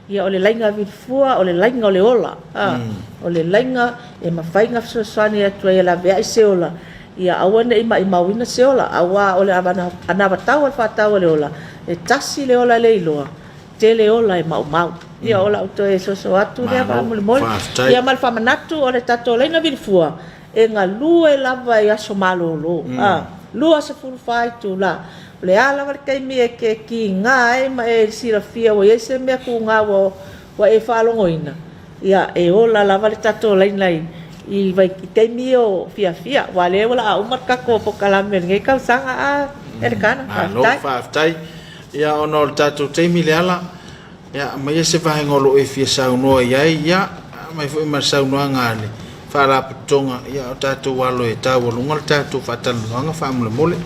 Ia o le laina vilifua, o le laina o le ola. A, o le laina e mafai ona fesoasoani atu ai e laveai se ola Ia aua ne i maimauina se ola, auā o le anavatau a le faatau a le ola, e tasi le ola le iloa, tele ola e maumau. Ia o lau toe soso atu lea faamolemole. Ia ma le faamanatu o le tatou laina vilifua, e galue lava i aso malolo, a, 24 itula. O le a lava le taimi e te kiga ai ma e silafia ua i ai se mea tuga ua e faalogoina, Ia, e ola lava le tatou laina i i taimi ia o fiafia, aua o lea o le a uma le tatou polokalame i lenei tausaga a Elikana. Malo Faafetai. faafetai. Ia ona o le tatou taimi Leala, ia aumaia se vaega o lo o e fia saunoa i ai, ia aumai foi ma le saunoaga a le Faalapotopotoga, ia o tatou alo e taualuga le tatou faatalanoaga faamolemole.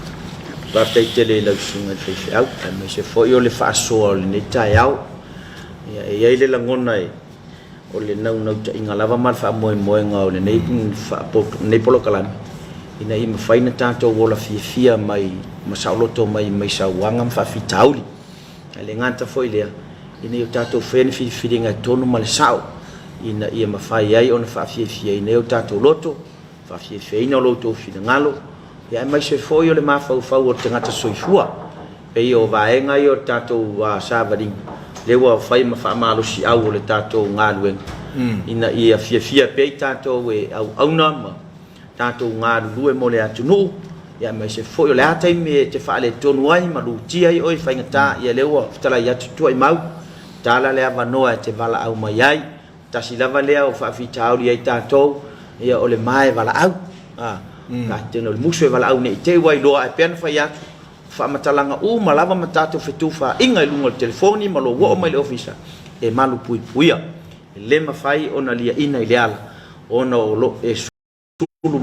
Faafetai tele i lau Susuga i le Faifeau, aemaise foi o le faasoa o lenei taeao. Ia, e i ai le lagona e, o le naunautaiga lava ma le faamoemoega o lenei, lenei polokalame, ina ia mafai ona tatou ola fiafia mai ma saoloto mai mai sauaga ma faafitauli. Ae le gata foi i lea, ina ia tatou faia ni filifiliga e tonu ma le sao, ina ia mafai ai ona faafiafiaina ai o tatou loto, faafiafiaina o lo outou finagalo, ia aemaise foi o le mafaufau o le tagata soifua. Pei o vaega ia o le tatou savaliga, lea ua fai ma faamalosiau o le tatou galuega, ina ia fiafia pea i tatou e auauna ma tatou galulue mo le atunuu, ia aemaise foi o le a taimi e te faaletonu ai ma lutia ai oe i faigata, ia lea ua fetalai atu Tuaimau, tala le avanoa e te valaau mai ai. Tasi lava lea o faafitauli ai tatou, ia o le mae valaau. A, mm. o le musu e valaau nei te i ua iloa ae pea na fai atu, faamatalaga uma lava ma tatou fetufaaiga i luga o le telefoni ma lou oo mai i le ofisa, e malupuipuia. E le mafai ona liaina i le ala, ona o lo e sulu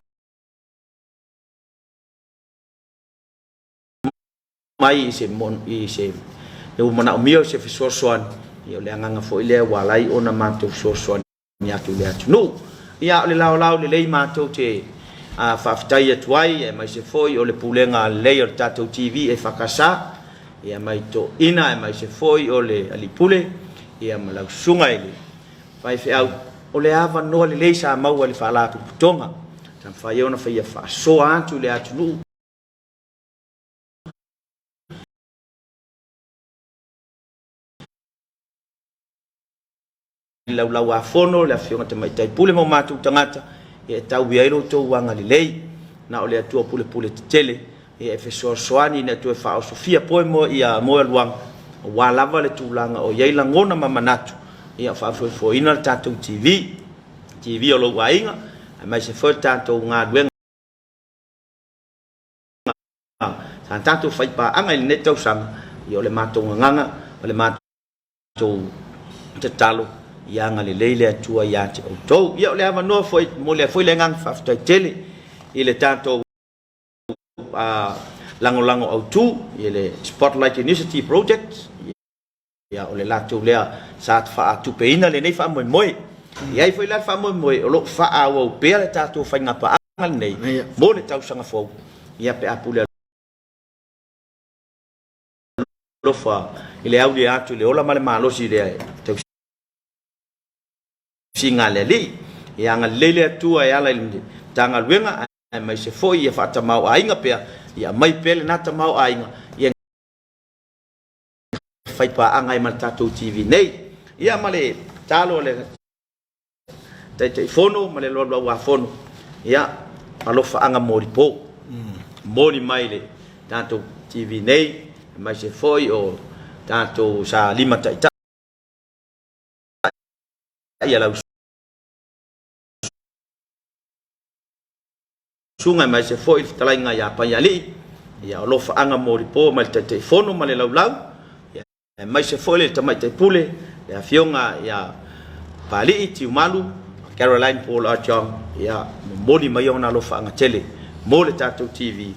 mai i se i se ua manaomia o se fesoasoani, ia o le agaga foi lea ua ala ai ona matou fesoasoani atu i le atunuu. Ia, o le laolao lelei matou te faafetai atu ai, aemaise foi o le pulega lelei o le tatou TV EFKS, ia mai toeaiina, aemaise foi o le Alii Pule, ia ma lau susuga i le faifeau, o le avanoa lelei sa maua e le Faalapotopotoga, sa mafai ai ona faia faasoa atu i le atunuu. Laulau-a-Fono, le Afioga Tamaitai Pule ma o matou tagata, e tau i ai lo outou agalelei. Na o le Atua pulepule tetele e fesoasoani ina toe faaosofia poe mo ia moealuaga, aua lava le tulaga o i ai lagona ma manatu, ia faafoefoeina le tatou TV, TV o lou aiga, aemaise foi le tatou galuega sa tatou faipaaga i lenei tausaga, ia o le matou gagaga, o le matou tou tatalo ia agalelei le Atua ia te outou. Ia o le avanoa foi, momoli ai foi le agaga faafetai tele i le tatou lagolago autu i le Spotlight Initiative Project. Ia o le latou lea sa faatupeina lenei faamoemoe. E i ai foi la le faamoemoe o lo o faaauau pea le tatou faigapaaga lenei mo le tausaga fou, ia pe a pule alofa i le aulia atu i le ola ma le malosi lea e tausiga a le Alii. Ia agalelei le Atua e ala i le Matagaluega aemaise foi ia faatamaoaiga pea, ia aumai pea lena tamaoaiga ia faipaaga ai ma le tatou TV nei. Ia ma le tatalo a le Taitaifono ma le Laulau-a-Fono, ia, alofaaga molipo, moli mai le tatou TV nei, aemaise foi o tatou sa limataitai a lau susuga, aemaise foi le fetalaiga ia Paialii, ia alofaaga molipo mai le Taitaifono ma le Laulau, ia, Aemaise foi le Tamaitai Pule, le Afioga ia Papalii Tiumalu Caroline Paul Arjong, ia momoli mai ona alofaaga tele mo le tatou TV.